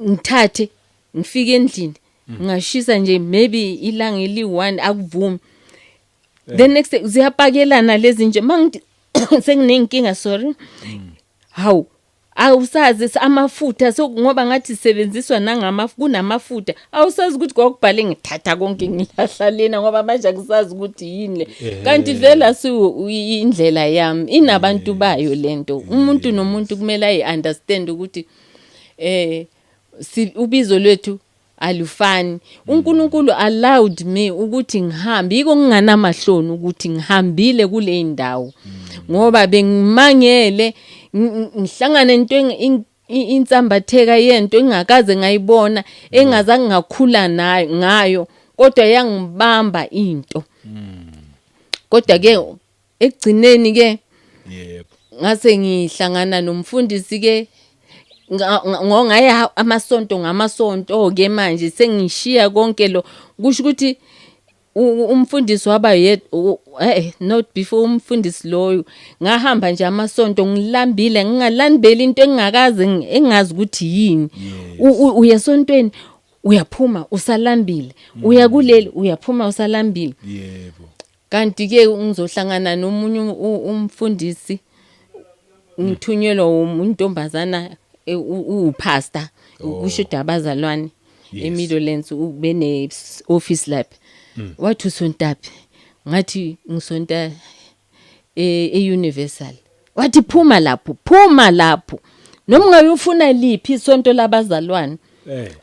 Ngithathe ngifike endlini, ngashisa nje maybe ilanga eli-1, akuvumi. The next day ziyapakelana lezi nje, mangithi senginenkinga, sorry, hawu, awusazi amafutha so ngoba ngathi sisebenziswa nangamafu, kunamafutha, awusazi ukuthi kwakubhale. Ngithatha konke ngilahla lena, ngoba manje akusazi ukuthi yini le. Kanti vele asiwo indlela yami, inabantu bayo lento. Umuntu nomuntu kumele ayi-understand ukuthi ubizo lwethu alufani. uNkulunkulu allowed me ukuthi ngihambe, yiko nginganamahloni ukuthi ngihambile kule ndawo, ngoba bengimangele ngihlangane into insambatheka yento engakaze ngayibona, engazange ngakhula nayo ngayo, kodwa yangibamba into. Kodwa ke ekugcineni ke ngase ngihlangana nomfundisi ke, ngaya amasonto ngamasonto ke, manje sengishiya konke lo. Kusho ukuthi umfundisi waba not before umfundisi loyo, ngahamba nje amasonto ngilambile, ngingalandeli into engingakaze engazi ukuthi yini. Uya esontweni, uyaphuma usalambile, uya kuleli, uyaphuma usalambile. Kanti ke ngizohlangana nomunye umfundisi, ngithunyelwa umuntombazana, uwupastor, kusho ukuthi abazalwane eMidlands bene office lapha. Wathi usontaphi? Ngathi ngisonta e-Universal. Wathi phuma lapho, phuma lapho, noma ungayofuna liphi isonto labazalwane.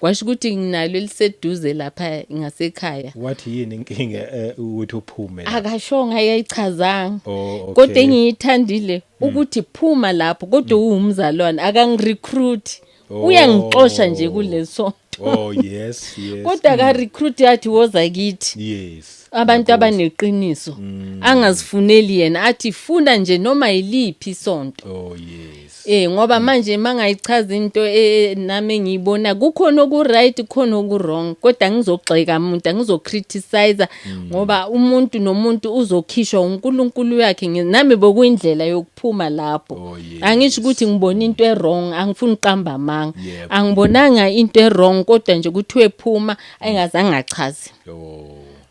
Kwasho ukuthi nginalo eliseduze lapha ngasekhaya. Wathi yini inkinga ukuthi uphume la? Akashonga, ayichazanga. Kodwa engiyithandile ukuthi phuma lapho, kodwa uwumzalwane, akangirecruit, uyangixosha nje kulesonto. Oh yes. Kodwa ka recruit, yathi woza kithi. Abantu abaneqiniso, angazifuneli yena, athi funa nje noma yiliphi isonto. Oh yes. Ngoba manje mangayichaza into nami engiyibona, kukhona oku right, kukhona oku wrong, kodwa ngizogxeka umuntu, angizocriticize, ngoba umuntu nomuntu uzokhishwa uNkulunkulu yakhe. Nami bokuyindlela yokuphuma lapho. Angisho ukuthi ngibona into e-wrong, angifuni uqamba amanga. Angibonanga into e-wrong, kodwa nje kuthiwe phuma, engazange achaze.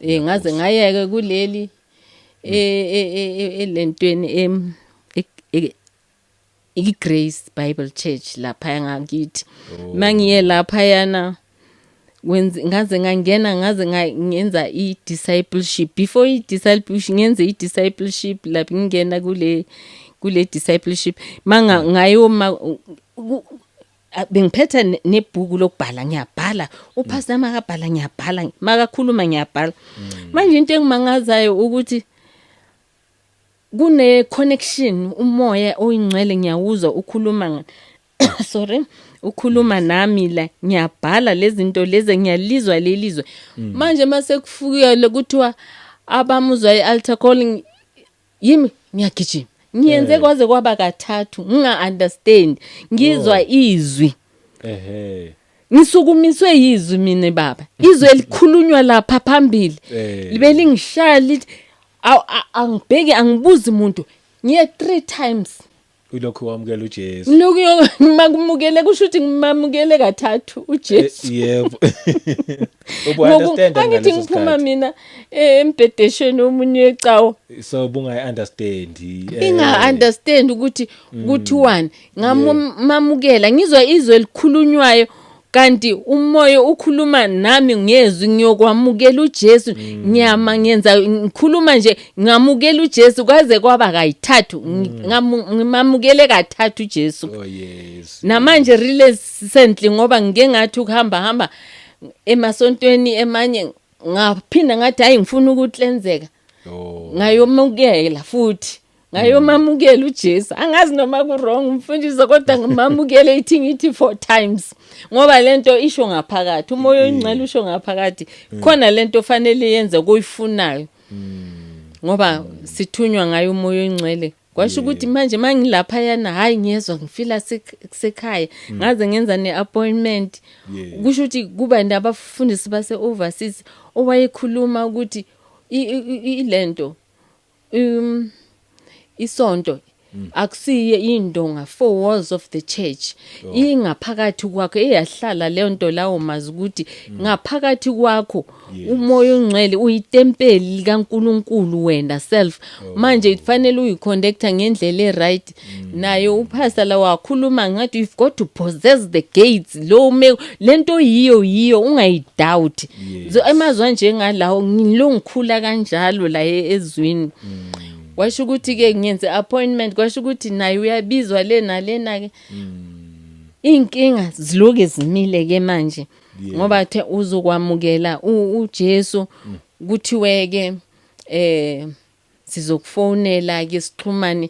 Ngaze ngayeke kuleli elentweni i-Grace Bible Church lapha ngakithi. Mangiye lapha yana Ngaze ngangena, ngaze ngenza i-discipleship. Before i-discipleship, ngenze i-discipleship lapho ngingena kule discipleship, manga ngayoma bengiphethe nebhuku lokubhala, ngiyabhala. Upastor makabhala, ngiyabhala. Makakhuluma, ngiyabhala. Manje into engimangazayo ukuthi kune connection, umoya oyingcwele ngiyawuzwa ukhuluma sorry, ukhuluma nami la, ngiyabhala lezi zinto lezi, ngiyalizwa lelizwe. Manje mase kufika lokuthiwa abamuzwa i-altar calling, yimi ngiyagijima, ngiyenze kwaze kwaba kathathu, nginga understand, ngizwa izwi. Ngisukumiswe yizwi mina baba, izwi elikhulunywa lapha phambili. Libe lingishaya lithi angibheki, angibuzi umuntu, ngiye 3 times. Ulokhu wamukela uJesu. Lokhu makumukele kusho ukuthi ngimamukele kathathu uJesu. Yebo, ubu understand angithi ngaleso ngiphuma sikhathi. Mina embhedesheni omunye wecawa. So bungayi understand. Inga understand ukuthi kuthiwani, ngamamukela, ngizwa izwi elikhulunywayo, kanti umoya ukhuluma nami ngezwi, ngiyokwamukela uJesu. Ngiyama, ngenza, ngikhuluma nje, ngamukela uJesu kwaze kwaba kayithathu. Ngimamukele kathathu uJesu. Oh yes. Namanje recently, ngoba ngike ngathi ukuhamba hamba emasontweni emanye, ngaphinda ngathi hayi, ngifuna ukuhlenzeka. Ngayomukela futhi, ngayomamukela uJesu. Angazi noma ku wrong, mfundisi, kodwa ngimamukele, ithi ngithi four times, ngoba lento isho ngaphakathi, umoya oyingcwele usho ngaphakathi khona lento fanele yenze kuyifunayo, ngoba sithunywa ngayo umoya oyingcwele. Kwasho ukuthi manje mangilapha yana, hayi, ngiyezwa ngifila sekhaya, ngaze ngenza neappointment. Kusho ukuthi kuba nabafundisi base overseas owayekhuluma ukuthi ilento isonto akusiye indonga, four walls of the church, ingaphakathi kwakho eyahlala leyo nto lawo mazi ukuthi ngaphakathi kwakho umoya ongcwele uyitempeli likaNkuluNkulu wena self. Manje kufanele uyiconducta ngendlela e-right. Naye upastor la wakhuluma ngathi you've got to possess the gates, lo ume lento yiyo yiyo, ungayidoubt. So emazwi anjengalawo ngilo ngikhula kanjalo la ezwini. Kwasho ukuthi ke ngiyenze appointment, kwasho ukuthi naye uyabizwa le nalena ke, inkinga ziloke zimile ke manje, ngoba the uzokwamukela uJesu, kuthiwe ke sizokufonela ke sixhumane,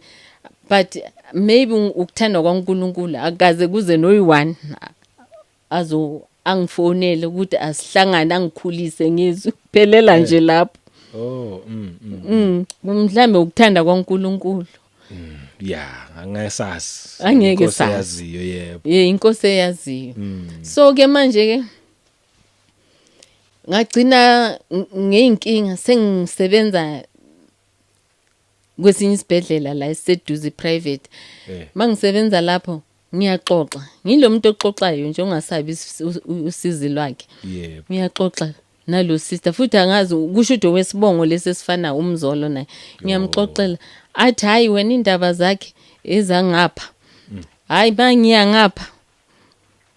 but maybe ukuthanda kwaNkuluNkulu akaze kuze noyi-one azo angifonele ukuthi asihlangane, angikhulise ngizwe phelela nje lapho. Oh Mhlambe ukuthanda kwaNkuluNkulu. Yeah, angesazi. Angeke Inkosi sazi. eyaziyo, yebo. Ye, inkosi eyaziyo. So ke manje ke ngagcina ngeyinkinga, sengisebenza kwesinye isibhedlela la esiseduze, private. Mangisebenza lapho ngiyaxoxa, ngilo muntu oxoxayo nje, ongasabi usizi lwakhe. Ngiyaxoxa nalo sister futhi, angazi kusho ukuthi owesibongo lesi esifana umzolo naye. Ngiyamxoxela, athi hayi wena, indaba zakhe ezangapha, hayi mangiya ngapha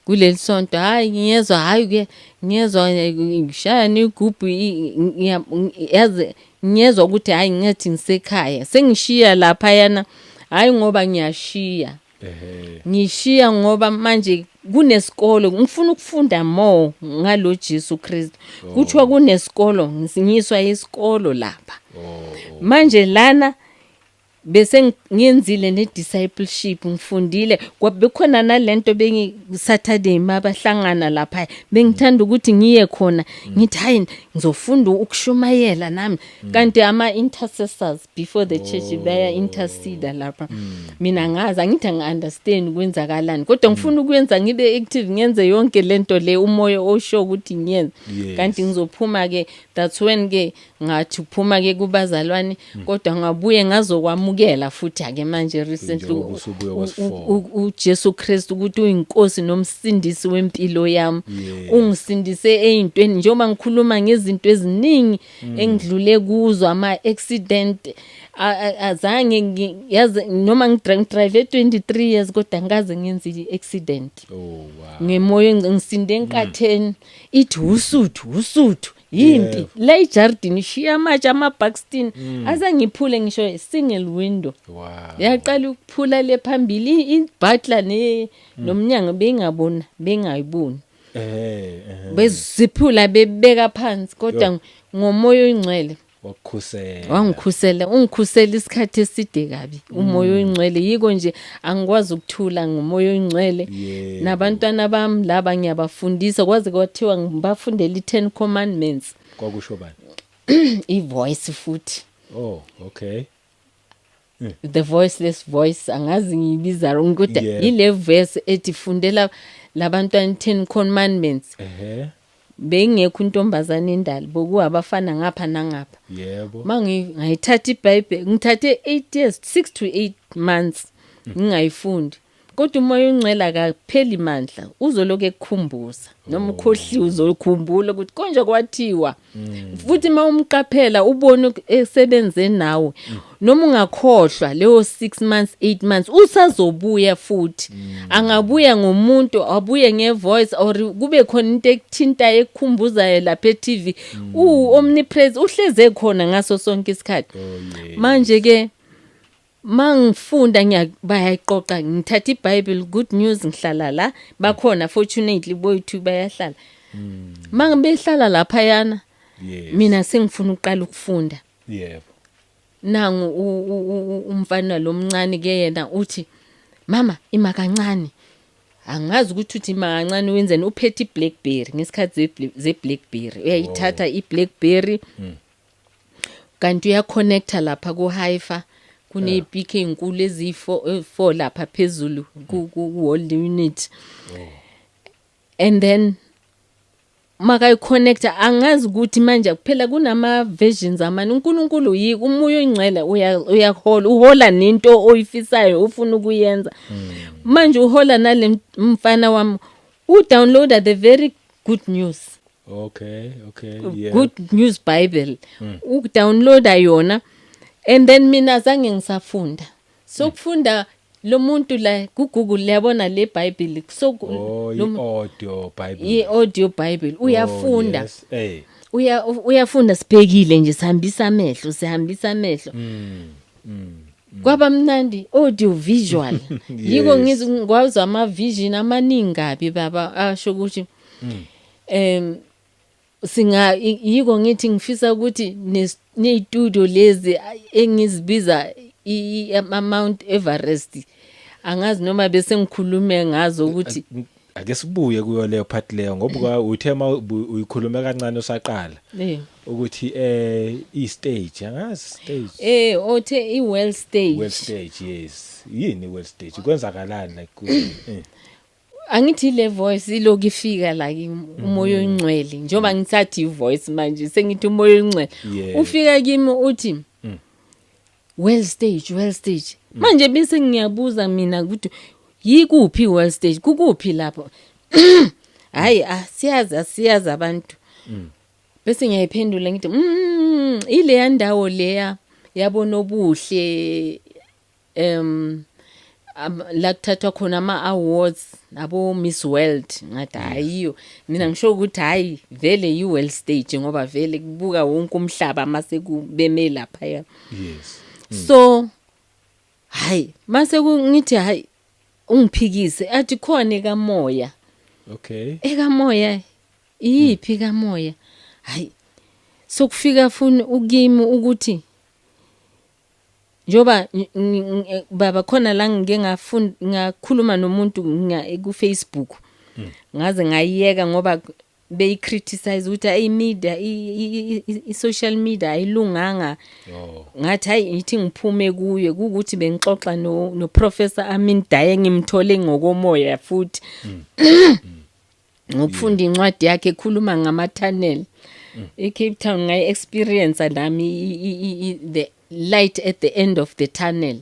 kuleli sonto, hayi ngiyezwa, hayi ke ngiyezwa ngishaya nigubhu, yazi ngiyezwa ukuthi hayi, ngathi ngisekhaya, sengishiya lapha yana, hayi ngoba ngiyashiya. Ngishiya ngoba manje kunesikolo, ngifuna ukufunda more ngalo Jesu Kristu. Kuthiwa kunesikolo, ngiswa isikolo lapha. Manje lana bese ngiyenzile ne discipleship, ngifundile, kwabekhona nalento bengi Saturday mabahlangana lapha, bengithanda ukuthi ngiye khona, ngithi hayi, ngizofunda ukushumayela nami. Kanti ama intercessors before the church baya intercede lapha. Mina ngazi, angithi angi understand kwenzakalani, kodwa ngifuna ukwenza, ngibe active, ngenze yonke lento le umoya osho ukuthi ngiyenze. Kanti ngizophuma ke, that's when ke ngathi uphuma ke kubazalwane, kodwa ngabuye ngazokwamukela. Ngamamukela futhi ake manje recently Njengoba usubuya kwesi-four. uJesu Kristu ukuthi uyinkosi nomsindisi wempilo yami. Ungisindise eyintweni, njengoba ngikhuluma ngezinto eziningi engidlule kuzo, ama accident, azange yazi noma ngidrive 23 years, kodwa ngikaze ngenze i-accident. Oh wow. Ngemoya ngisinde enkatheni, ithi usuthu usuthu yimpi la ejardini, shiya amatshe ama-buxton, azangiphule ngisho single window. Yaqala ukuphula le phambili, ibutler ne nomnyango bengabona, bengayiboni. Eh eh. Beziphula bebeka phansi, kodwa ngomoya oyingcwele Wakukhusela. Wangikhusela, ungikhusela isikhathi eside kabi umoya oyingcwele. Yiko nje angikwazi ukuthula ngomoya oyingcwele. Nabantwana bami laba ngiyabafundisa, kwaze kwathiwa ngibafundela i-10 commandments. Kwakusho bani? I-voice futhi. Oh, okay. The voiceless voice, angazi ngiyibiza wrong, kodwa yile verse ethi fundela labantwana 10 commandments. Bengekho intombazane endala, bokuwabafana ngapha nangapha. Mangi ngayithatha iBhayibheli, ngithathe 8 years, 6 to 8 months ngingayifundi, kodwa umoya ongcwele akapheli mandla, uzoloku ekukhumbuza noma ukhohliwe, uzokhumbula ukuthi konje kwathiwa. Futhi uma umqaphela, ubone esebenze nawe, noma ungakhohlwa leyo 6 months, 8 months, usazobuya futhi. Angabuya ngomuntu, abuye ngevoice, or kube khona into ekuthintayo ekukhumbuzayo lapha e-TV. U omnipresent, uhleze khona ngaso sonke isikhathi. Manje ke mangifunda bayayiqoqa, ngithatha iBible Good News, ngihlala la bakhona, fortunately boyithu bayahlala, mangibehlala lapha yana. Mina sengifuna ukuqala ukufunda. Nangu umfana lomncane ke, yena uthi, "Mama, ima kancane." Angazi ukuthi uthi ima kancane wenzeni, uphethe iBlackberry ngesikhathi zeBlackberry, uyayithatha iBlackberry, kanti uyaconnecta lapha ku hi-fi, kunezipikha ezinkulu eziyi4 4 lapha phezulu ku wall unit. And then makayiconnecta, angazi ukuthi manje kuphela kunama versions amane. uNkulunkulu yiko umoya oyingcwele, uyahola, uhola nento oyifisayo, ufuna ukuyenza. Manje uhola nale mfana wami, udownloada the very Good News. Good News Bible, ukudownloada yona, and then mina zange ngisafunda, sokufunda lo muntu la ku Google, liyabona le Bible, so Oh, i-audio Bible. I-audio Bible, uyafunda. Oh, yes. Eh. Uyafunda, sibhekile nje, sihambisa amehlo, sihambisa amehlo. Kwaba mnandi, audio visual, yiko ngizwe ngikwazi ama vision amaningi kabi baba, asho ukuthi singa yiko ngithi ngifisa ukuthi nezitudio lezi engizibiza ama Mount Everest, angazi noma bese ngikhulume ngazo ukuthi Ake sibuye kuyo leyo part leyo, ngoba uthe ma uyikhulume kancane usaqala ukuthi i stage, angazi stage. Othe i well stage. Well stage, yes. Yini well stage? Kwenzakalani like ku Angithi le voice iloku ifika la kimi, umoya oyingcwele, njengoba ngisathi i-voice manje sengithi umoya oyingcwele ufika kimi uthi, "Well stage, well stage." Manje bese ngiyabuza mina ukuthi yikuphi well stage, kukuphi lapho? Hayi, asiyazi, asiyazi abantu. Bese ngiyayiphendula ngithi, ileya ndawo leya yabona obuhle, la kuthathwa khona ama awards abo Miss World." Ngathi hayiyo, mina ngisho ukuthi hayi vele yi well stage, ngoba vele kubuka wonke umhlaba mase kubeme lapha ya. So hayi, mase ngithi hayi, ungiphikise, athi khona ekamoya. Ekamoya iyiphi kamoya? Hayi, sokufika funi ukimi ukuthi njoba baba khona la ngike ngafunda, ngakhuluma nomuntu ku Facebook, ngaze ngayiyeka ngoba beyi criticize ukuthi ayi media, i social media ayilunganga. Ngathi hayi, ngithi ngiphume kuye, kukuthi bengixoxa no Professor Amin Daye, ngimthole ngokomoya futhi ngokufunda incwadi yakhe ekhuluma ngama tunnel eCape Town, ngayi experience nami the light at the end of the tunnel.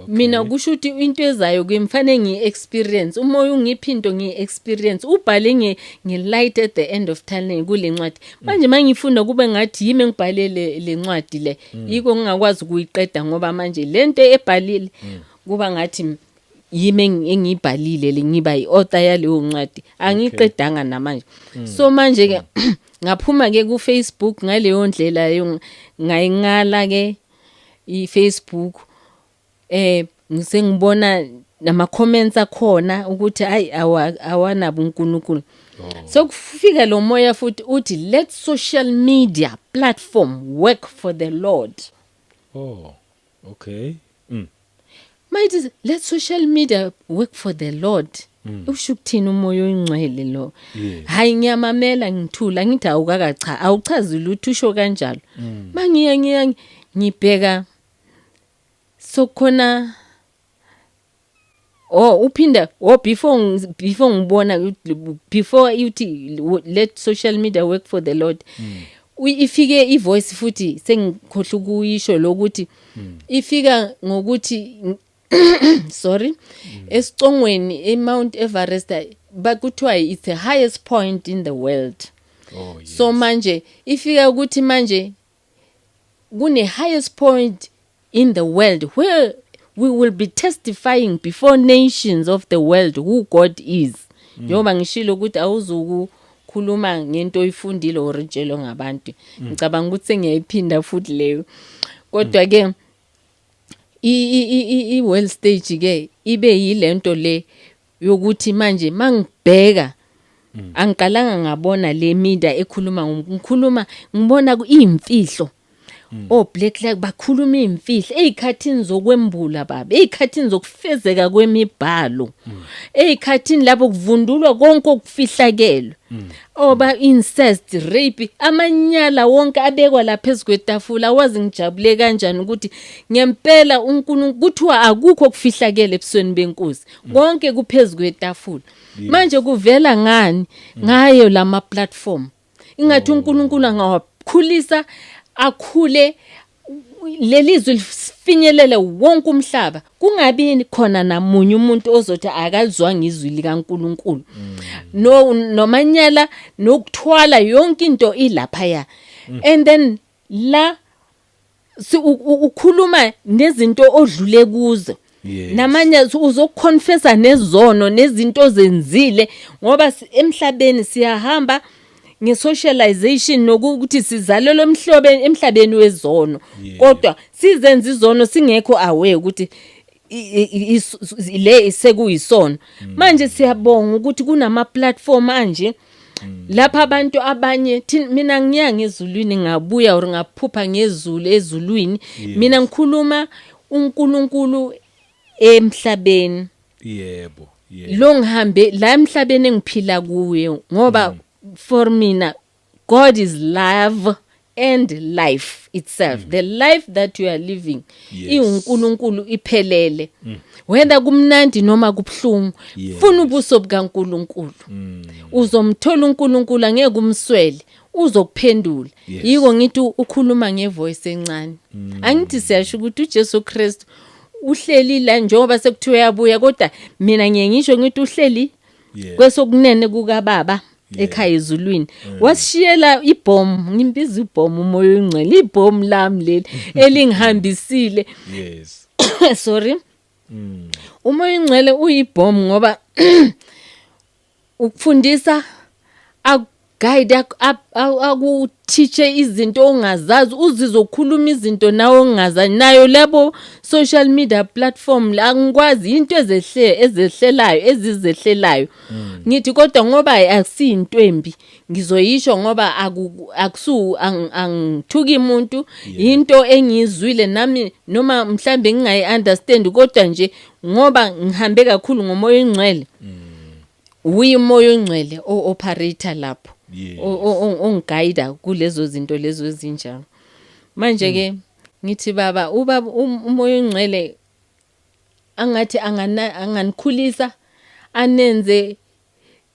Mina kusho ukuthi into ezayo kimi fanele ngiyi-experience, umoya ungiphi into ngiyi-experience. Ubhale nge-light at the end of tunnel kule ncwadi. Manje uma ngifunda kube ngathi yimi engibhale le ncwadi le, yiko ngingakwazi ukuyiqeda, ngoba manje lento ebhalile kuba ngathi yimi engiyibhalile le, ngiba i-author yaleyo ncwadi. Angiyiqedanga namanje. So manje ke ngaphuma ke ku Facebook ngaleyo ndlela yo, ngayingala ke iFacebook, ngisengibona nama comments akhona ukuthi hayi, awanabo uNkulunkulu. So kufika lo moya futhi uthi, "Let social media platform work for the Lord." Oh, okay. Mayithi "Let social media work for the Lord," usho ukuthini umoya oyingcwele lo? Hayi, ngiyamamela, ngithula, ngithi awukaka cha, awuchazi lutho, usho kanjalo. Mangiya ngiya ngibheka, sokhona, oh, uphinda, oh, before ngibona, before uthi "Let social media work for the Lord," ifike ivoice futhi, sengikhohle ukuyisho lokuthi ifika ngokuthi, sorry, esicongweni eMount Everest, bakuthiwa it's the highest point in the world. So manje ifika ukuthi manje kune highest point in the world where we will be testifying before nations of the world who God is. Njengoba ngishilo ukuthi awuzukukhuluma ngento oyifundile or itshelwe ngabantu, ngicabanga ukuthi sengiyayiphinda futhi leyo. Kodwa ke i world stage ke ibe yilento le yokuthi manje mangibheka, angiqalanga ngabona le media ekhuluma, ngikhuluma ngibona imfihlo. O Black Lives bakhuluma imfihlo ezikhathini zokwembula, baba, ezikhathini zokufezeka kwemibhalo, ezikhathini lapho kuvundulwa konke okufihlakelwe, oba incest, rape, amanyala wonke abekwa lapha phezu kwetafula. Awazi ngijabule kanjani ukuthi ngempela uNkulunkulu, kuthiwa akukho okufihlakele ebusweni benkosi, konke kuphezulu kwetafula. Manje kuvela ngani? Ngayo lama platform. Ingathi uNkulunkulu angawakhulisa, akhule lelizwi, lifinyelele wonke umhlaba, kungabi khona namunye umuntu ozothi akalizwanga izwi likaNkuluNkulu. No, nomanyala nokuthwala, yonke into ilapha ya. And then la ukhuluma nezinto odlule kuzo. Namanye uzoconfessa nezono nezinto ozenzile, ngoba emhlabeni siyahamba ngesocialization nokuthi sizalelwe emhlobe emhlabeni wezono, kodwa sizenza izono singekho aware ukuthi le sekuyisono. Manje siyabonga ukuthi kunama platform anje lapha abantu abanye. Mina ngiya ngezulwini, ngabuya or ngaphupha ngezulu ezulwini. Mina ngikhuluma uNkulunkulu emhlabeni. yebo yebo Lo ngihambe la emhlabeni engiphila kuye, ngoba for mina God is love and life itself. The life that you are living iwuNkulunkulu iphelele, whether kumnandi noma kubhlungu. Funa ubuso bukaNkulunkulu, uzomthola uNkulunkulu, angeke umswele, uzokuphendula. Yiko ngithi ukhuluma ngevoice encane. Angithi siyasho ukuthi uJesu Kristu uhleli la, njengoba sekuthiwa uyabuya, kodwa mina ngiye ngisho ngithi uhleli kwesokunene kukaBaba ekhaya ezulwini. Wasishiyela ibhomu, ngimbiza ibhomu, umoya oyingcwele, ibhomu lami leli elingihambisile. Sorry. Umoya oyingcwele uyibhomu ngoba ukufundisa, akuguide, akuthiche izinto ongazazi, uzizokhuluma izinto nawe ongazazi. Nayo labo social media platform la, angikwazi into ezehle ezehlelayo ezizehlelayo, ngithi kodwa ngoba akusiyinto embi ngizoyisho, ngoba akusu angithuki umuntu, into engiyizwile nami, noma mhlambe ngingayi understand, kodwa nje ngoba ngihambe kakhulu ngomoya oyingcwele, uyi umoya oyingcwele o operator lapho, ongiguide kulezo zinto lezo ezinjalo. Manje ke ngithi baba, ubaba umoya oyingcwele angathi anganikhulisa, anenze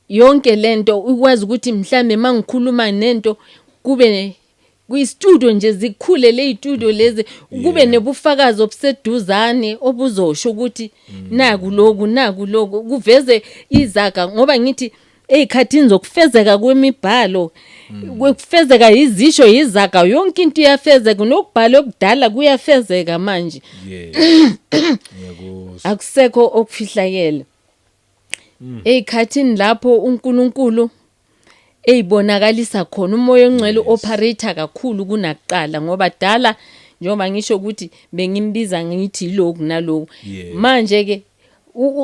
yonke lento ukwazi ukuthi mhlambe mangikhuluma nento kube Kwi-studio nje zikhule ley'studio lezi, kube nebufakazi obuseduzane obuzosho ukuthi naku loku, naku loku, kuveze izaga. Ngoba ngithi ey'khathini zokufezeka kwemibhalo, kufezeka izisho, izaga, yonke into iyafezeka, nokubhala okudala kuyafezeka manje. Ngiyakuzwa. Akusekho okufihlakele ey'khathini lapho uNkulunkulu eyibonakalisa khona umoya ongcwele operate kakhulu kunakuqala, ngoba dala, njengoba ngisho ukuthi bengimbiza ngithi lokhu naloku, manje ke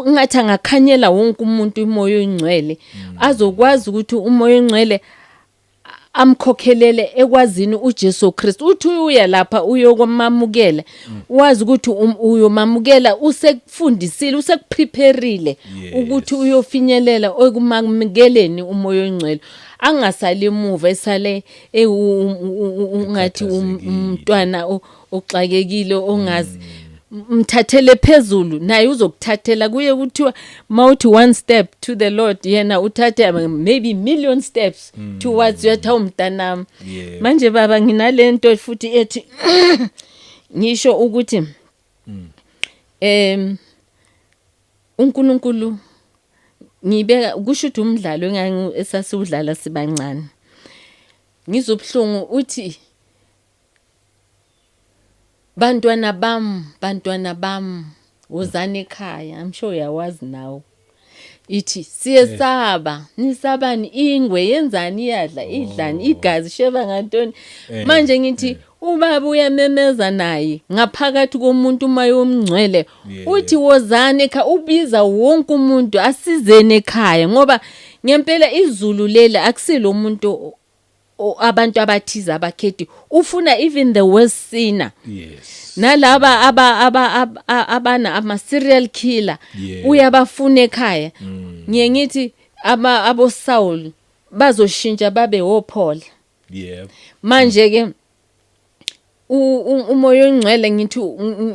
ngathi angakhanyela wonke umuntu umoya ongcwele, azokwazi ukuthi umoya ongcwele amkhokhelele ekwazini uJesu Kristu. Uthi uya lapha uyokwamamukela, wazi ukuthi uyomamukela usekufundisile, usekuprepareile ukuthi uyofinyelela ekumamukeleni umoya ongcwele, angasali emuva, esale ungathi Ekhathazekile. umntwana oxakekile ongazi. Mthathele phezulu, naye uzokuthathela kuye. Kuthiwa mawuthi one step to the Lord, yena uthathe maybe million steps towards you, athi, "Awumntanami." Manje baba, nginalento futhi ethi ngisho ukuthi uNkulunkulu, ngibeka kusho ukuthi umdlalo engangi esasiwudlala sibancane, ngizobhlungu, uthi, "Bantwana bam, bantwana bam, wozani ekhaya." I'm sure uyawazi nawe. Ithi, "Siyesaba." "Nisabani? Ingwe yenzani? Iyadla, idlani igazi, sheba ngantoni?" Manje ngithi ubaba uyamemeza naye ngaphakathi komuntu, umoya omngcwele, uthi, "Wozani ekhaya." Ubiza wonke umuntu, asizeni ekhaya, ngoba ngempela izulu leli akusilo umuntu abantu abathize abakhethi, ufuna even the worst sinner, nalaba aba abana ama serial killer, uyabafuna ekhaya. Ngiye ngithi aba abo Saul bazoshintsha babe woPaul. Manje ke umoya ongcwele, ngithi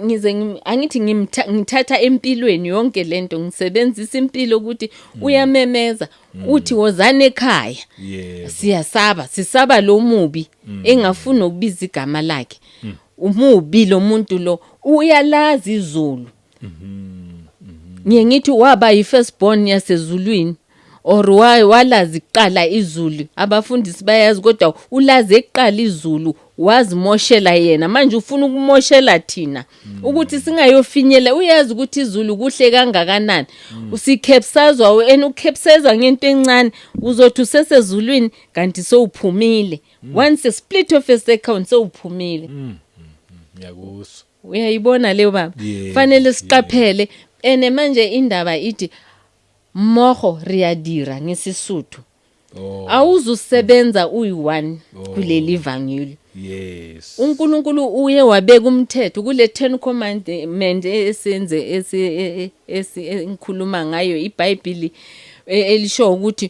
ngize angithi ngithatha empilweni yonke lento, ngisebenzisa impilo ukuthi uyamemeza uthi, "Wozani ekhaya." Siyasaba, sisaba lo mubi engafuni ukubiza igama lakhe. Umubi lo muntu lo, uyalazi izulu. Ngiye ngithi waba yi-firstborn yasezulwini or walazi kuqala izulu. Abafundisi bayazi, kodwa ulazi ekuqala izulu, wazimoshela yena. Manje ufuna ukumoshela thina ukuthi singayofinyela. Uyazi ukuthi izulu kuhle kangakanani, usikhepsazwa and ukhepsezwa ngento encane, uzothi usesezulwini kanti sowuphumile. Once a split of a second, sowuphumile. Ngiyakuzwa. Uyayibona leyo, baba? Yebo. Fanele siqaphele. Ene manje indaba ithi mmogo re a dira ngesisuthu. Awuzusebenza uyi-one kuleli vangeli. UNkulunkulu uye wabeka umthetho kule 10 commandment esenze esi engikhuluma ngayo, iBhayibheli elisho ukuthi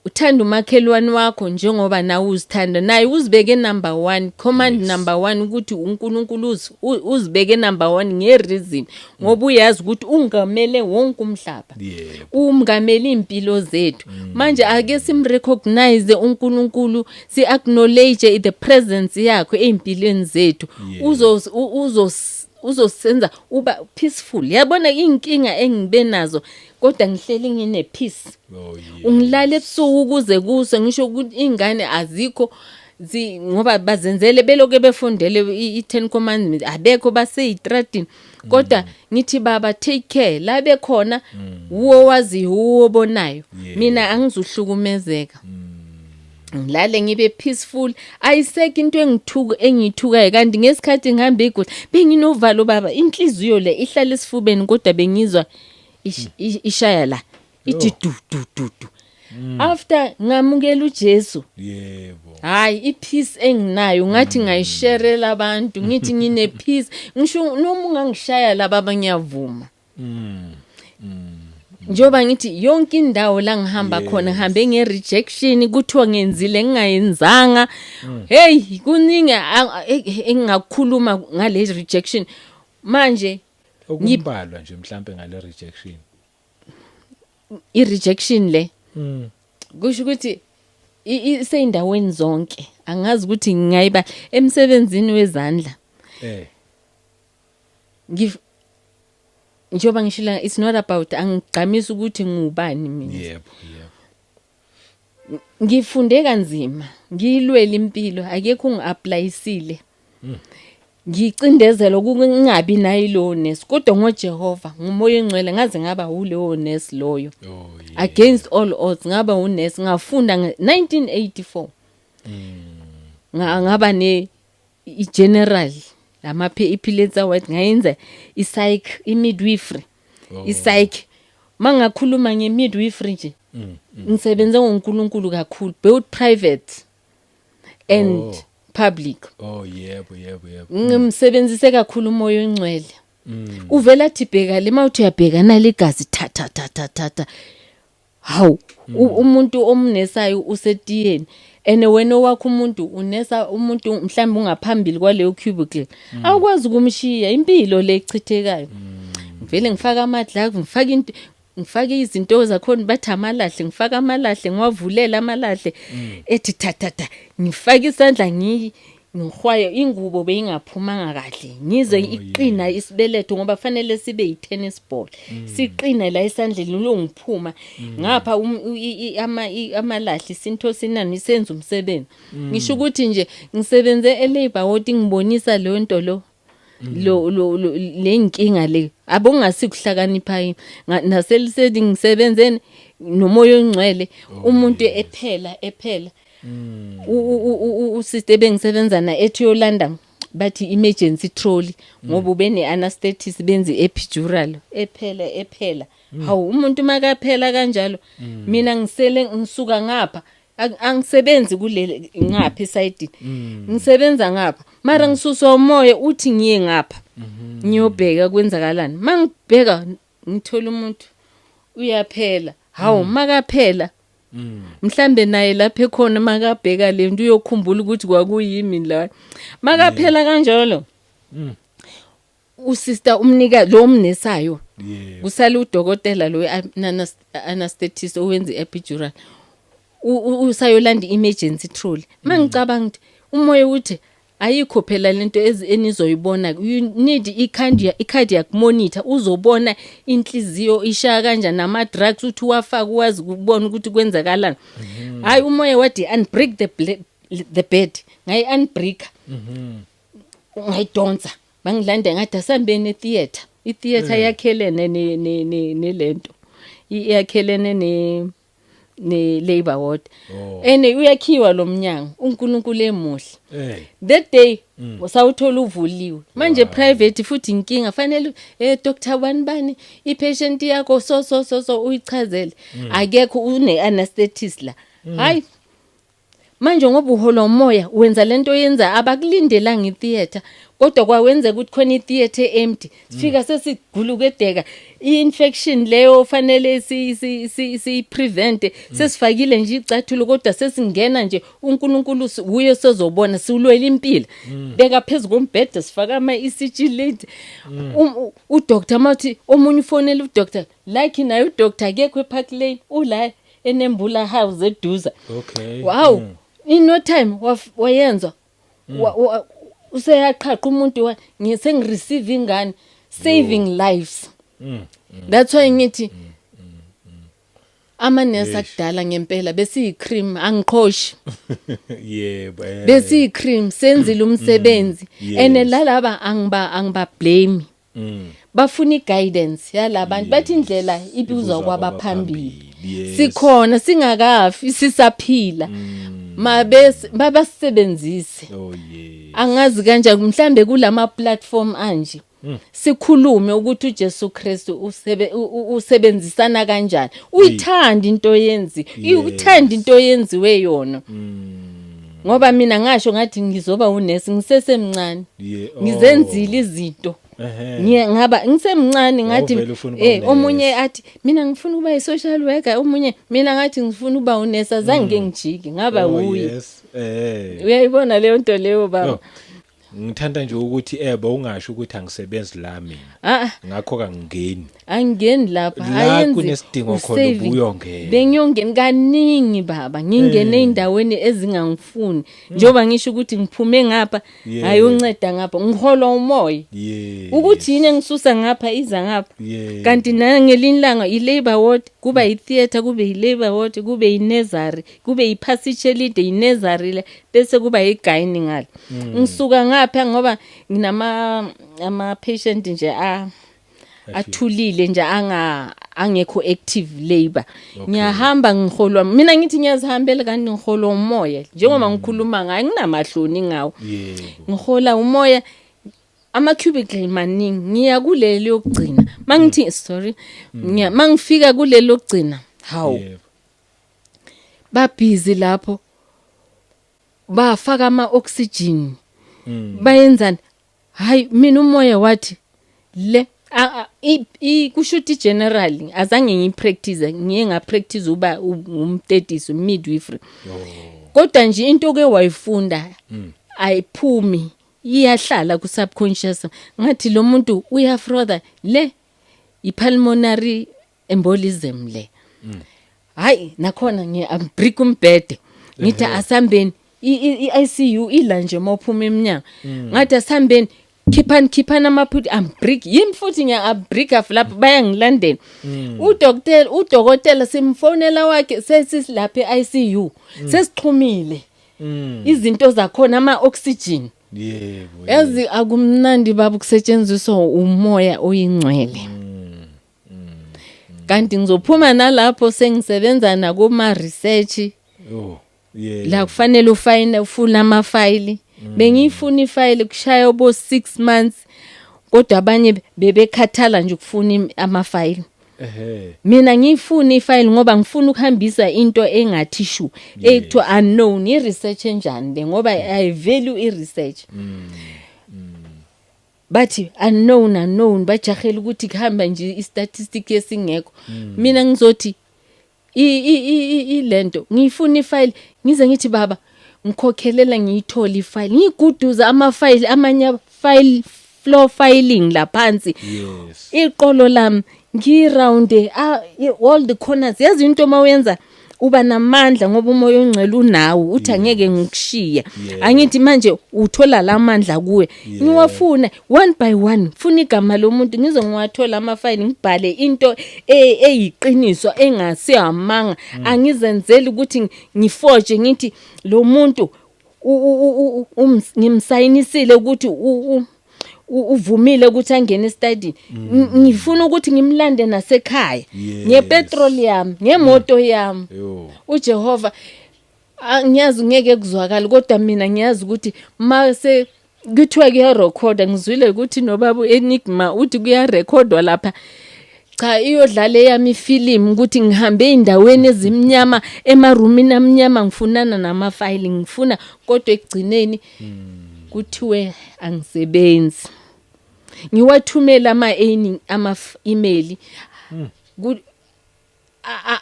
uthanda umakhelwane wakho njengoba nawe uzithanda. Naye uzibeke number 1 command, number 1, ukuthi uNkulunkulu uzibeke number 1 ngereason, ngoba uyazi ukuthi ungamele wonke umhlaba, umngameli impilo zethu. Manje ake simrecognize uNkulunkulu, si acknowledge the presence yakhe empilweni zethu. Uzosenza uba peaceful. Yabona inkinga engibe nazo, kodwa ngihleli ngine peace. Ungilala ebusuku kuze kuse, ngisho ukuthi ingane azikho ngoba bazenzele beloke befundele i-10 commandments, abekho, baseyitradini, kodwa ngithi, "Baba, take care la bekhona, uwo waziyo, uwo obonayo." Mina angizuhlukumezeka, ngilale ngibe peaceful, ayisekho into engithuka engithukayo. Kanti ngesikhathi ngihamba eGoli benginovalo baba, inhliziyo le ihlala esifubeni, kodwa bengizwa ishaya la, ithi du du du du. After ngamukela uJesu, hayi, ipeace enginayo ngathi ngayisharela abantu, ngithi ngine peace, ngisho noma ungangishaya laba, ngiyavuma. Njengoba ngithi yonke indawo la ngihamba khona, ngihambe nge-rejection, kuthiwa ngenzile ngingayenzanga. Hey, kuningi engingakukhuluma ngale rejection manje. Okumbalwa nje mhlambe ngale rejection. I-rejection le, kusho ukuthi Iseyindaweni zonke, angazi ukuthi ngingayiba emsebenzini wezandla. Njengoba ngishila, it's not about, angigqamisa ukuthi ngubani mina. yebo yebo Ngifunde kanzima, ngiyilwela impilo, akekho ungi-applyisile. Ngicindezela ukungabi nayilowo nesi, kodwa ngoJehova, ngumoya ongcwele, ngaze ngaba ulewo nesi loyo. Against all odds ngaba unesi, ngafunda nge-1984, ngaba ne i-general lamaphe i-Pulitzer Award, ngayenza i-psych, i-midwifery, i-psych. Mangakhuluma nge-midwifery nje, ngisebenze ngoNkulunkulu kakhulu, both private and public. Oh, yebo yebo yebo Ngimsebenzise kakhulu umoya ongcwele. Uvela athi bheka le, mawuthi uyabheka nale igazi, thatha thatha thatha, hawu, umuntu omnesayo usetiyeni ene wena owakho umuntu unesa umuntu mhlawumbe ungaphambili kwaleyo cubicle, awukwazi ukumshiya, impilo le echithekayo. Ngivele ngifaka amadlavu, ngifaka into, ngifake izinto zakhona, bathi amalahle, ngifaka amalahle, ngiwavulela amalahle, ethi thathatha, ngifake isandla, ngihwaye ingubo beyingaphumanga kahle, ngize iqina isibeletho ngoba fanele sibe yi-tennis ball, siqine la esandleni lo, ngiphuma ngapha amalahle sintho sinani senza umsebenzi. Ngisho ukuthi nje ngisebenze e-labor ward, ngibonisa leyo nto lo lo lo lo- le nkinga le abongasikuhlakanipha yini. Naselisedi ngisebenzeni nomoya ongcwele, umuntu ephela ephela, usister ebengisebenza na ethi yolanda, bathi emergency trolley, ngoba ube ne-anaesthetist, benze epidural, ephela ephela. Hawu, umuntu makaphela kanjalo, mina ngisele ngisuka ngapha, angisebenzi kule ngapha esayidini, ngisebenza ngapha, mara ngisuswa umoya uthi ngiye ngapha ngiyobheka kwenzakalani. Mangibheka ngithola umuntu uyaphela. Hawu, makaphela, mhlambe naye lapha ekhona makabheka le nto uyokhumbula ukuthi kwakuyimi la makaphela kanjalo. Usister umnika lo mnesayo, kusale udokotela lo anesthetist owenza i-epidural, usayolanda i-emergency trolley. Mangicabanga ukuthi umoya uthi ayikho phela lento enizoyibona, you need i-cardiac monitor, uzobona inhliziyo ishaya kanjani, nama-drugs uthi uwafake, uwazi ukubona ukuthi kwenzakalani. Hayi, umoya wathi unbrick the bed, ngayi-unbricka, ngayidonsa, bangilanda, ngathi asambeni etheatre. I-theatre yakhelene nelento, iyakhelene ne labor ward. Ene uyakhiwa lo mnyango, uNkulunkulu emuhle. That day sawuthola uvuliwe. Manje private futhi inkinga, fanele doctor bani bani, i-patient yakho so so so so, uyichazele, akekho une anesthetist la. Hayi, manje ngoba uholwa umoya wenza lento yenza, abakulindelanga i-theatre, kodwa kwawenzeka ukuthi khona i-theatre empty, sifika sesigulukedeka i-infection leyo fanele si prevent, sesifakile nje icathulo, kodwa sesingena nje, uNkulunkulu uye sozobona, siwulwela impilo, beka phezulu kombhede, sifaka ama ECG lead. Udoctor mathi omunye ufonela udoctor like naye udoctor akekho ePark Lane, ula eNembula House eduza. Wow, in no time wayenzwa. Useyaqhaqa umuntu, ngisengireceive ingane, saving lives. That's why ngithi amanesi akudala ngempela besiyi-cream, angiqhoshi. Yebo. Besiyi-cream, senzile umsebenzi. And lalaba angiba blame, bafuna i-guidance yalabantu, bathi indlela ibuzwa Ibuzwa kwabaphambili. kwabaphambili, yes. Sikhona singakafi, sisaphila, mabese babasebenzise. Oh yes. Angazi kanjani, mhlambe kulama platform anje sikhulume ukuthi uJesu Kristu usebenzisana kanjani, uyithanda into yenzi, uthanda into yenziwe yona, ngoba mina ngasho ngathi ngizoba unesi ngisesemncane. Ngizenzile izinto. Ngiye ngaba ngisemncane ngathi Wawuvele ufuna ukuba unesi. Omunye athi mina ngifuna ukuba i-social worker, omunye mina ngathi ngifuna ukuba unesi, azange ngijike ngaba uye. Yes. Uyayibona leyo nto leyo, baba? Oh. Ngithanda nje ukuthi ebo ungasho ukuthi angisebenzi la mina. Ah, Ngakho kangingeni. Angingeni lapha. La Ayenzi kunesidingo khona usaving. ubuyongena. Bengiyongena kaningi baba, ngingene ey'ndaweni ezingangifuni. Njengoba ngisho ukuthi ngiphume ngapha, ngayonceda ngapha, ngiholwa umoya. Ukuthi yini engisusa ngapha iza ngapha. Kanti nangelinye ilanga i-labour ward, kuba i-theatre, kube i-labour ward, kube i-nursery, kube i-passage elide i-nursery le, bese kuba i-gynae ngale. Ngisuka ngapha ngoba nginama ama-patient nje a athulile nje angekho active labor. Ngiyahamba ngiholwa mina, ngithi ngiyazihambela kanti ngiholwa umoya njengoba ngikhuluma ngayo nginamahloni ngawo. Ngihola umoya, ama cubicle maningi, ngiya kuleli yokugcina mangithi sorry, ngiya mangifika kuleli lokugcina, hawu, babhizi lapho, bafaka ama oxygen, bayenzani. Hayi, mina umoya wathi le kusho ukuthi general azange ngiyipractice, ngiye ngapractice uba umtetisi, midwifery, kodwa nje into ke wayifunda ayiphumi, iyahlala ku subconscious. Ngathi lo muntu uyafrotha, le i-pulmonary embolism le. Hayi, nakhona ngiyabreak umbhede, ngithi asambeni, i-ICU ila nje mawuphuma eminyango. Ngathi asambeni, khiphani khiphani amaphuthu, ambreak yimi futhi, ngiya-break off lapho, bayangilandela. Udokotela simfonela wakhe, sesisilapha e-ICU, sesixhumile izinto zakhona, ama-oxygen. Yazi akumnandi baba ukusetshenziswa umoya oyingcwele. Kanti ngizophuma nalapho sengisebenza nakuma research. Oh yebo La kufanele ufayine, ufuna amafayili. Bengiyifuna ifayili kushaya obo 6 months, kodwa abanye bebekhathala nje ukufuna amafayili. Mina ngiyifuna ifayili ngoba ngifuna ukuhambisa into engathi shu, ekuthiwa unknown, i-research enjani le, ngoba I value i-research. Bathi unknown, unknown, bajahela ukuthi kuhamba nje i-statistic esingekho. Mina ngizothi ilento ngiyifuna ifile, ngize ngithi baba ngikhokhelela ngiyithole ifile, ngiguduza amafayili amanye, file floor filing laphansi. Iqolo lami ngirounde all the corners. Yazi into mawuyenza uba namandla ngoba umoya ongcwele unawo, uthi angeke ngikushiye. Angithi manje uthola lamandla kuwe. Ngiwafuna one by one, funa igama lomuntu, ngize ngiwathola amafayili, ngibhale into eyiqiniso engasiyamanga. Angizenzeli ukuthi ngifoje, ngithi lo muntu ngimsayinisile ukuthi uvumile ukuthi angene estadini. Ngifuna ukuthi ngimlande nasekhaya ngepetrol yami, ngemoto yami. UJehova ngiyazi ngeke kuzwakala, kodwa mina ngiyazi ukuthi mase kuthiwa kuyarekhoda, ngizwile ukuthi nobaba Enigma uthi kuyarekhodwa lapha. Cha, iyodlala eyami ifilimu ukuthi ngihambe ey'ndaweni ezimnyama, emarumini amnyama, ngifunana namafayili, ngifuna, kodwa ekugcineni kuthiwe angisebenzi. Ngiwathumela ama-email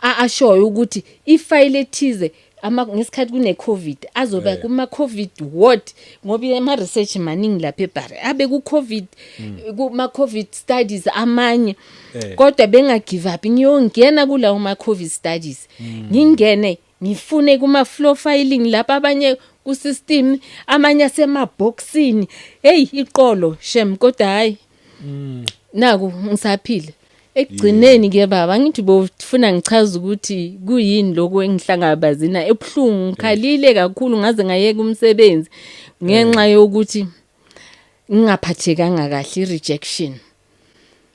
ashoyo ukuthi ifayile ethize ama ngesikhathi kune COVID azoba kuma COVID ward, ngoba ama research maningi lapha eBhari abe ku COVID, kuma COVID studies amanye. Kodwa benga give up, ngiyongena kulawo ma COVID studies, ngingene ngifune kuma floor filing lapha, abanye ku system, amanye asemaboxini. Hey, iqolo shem, kodwa hayi, naku ngisaphila. Ekugcineni ke baba, ngithi bofuna ngichaza ukuthi kuyini lokho engihlangabazina ebuhlungu. Ngikhalile kakhulu ngaze ngayeka umsebenzi ngenxa yokuthi ngingaphathekanga kahle, i-rejection.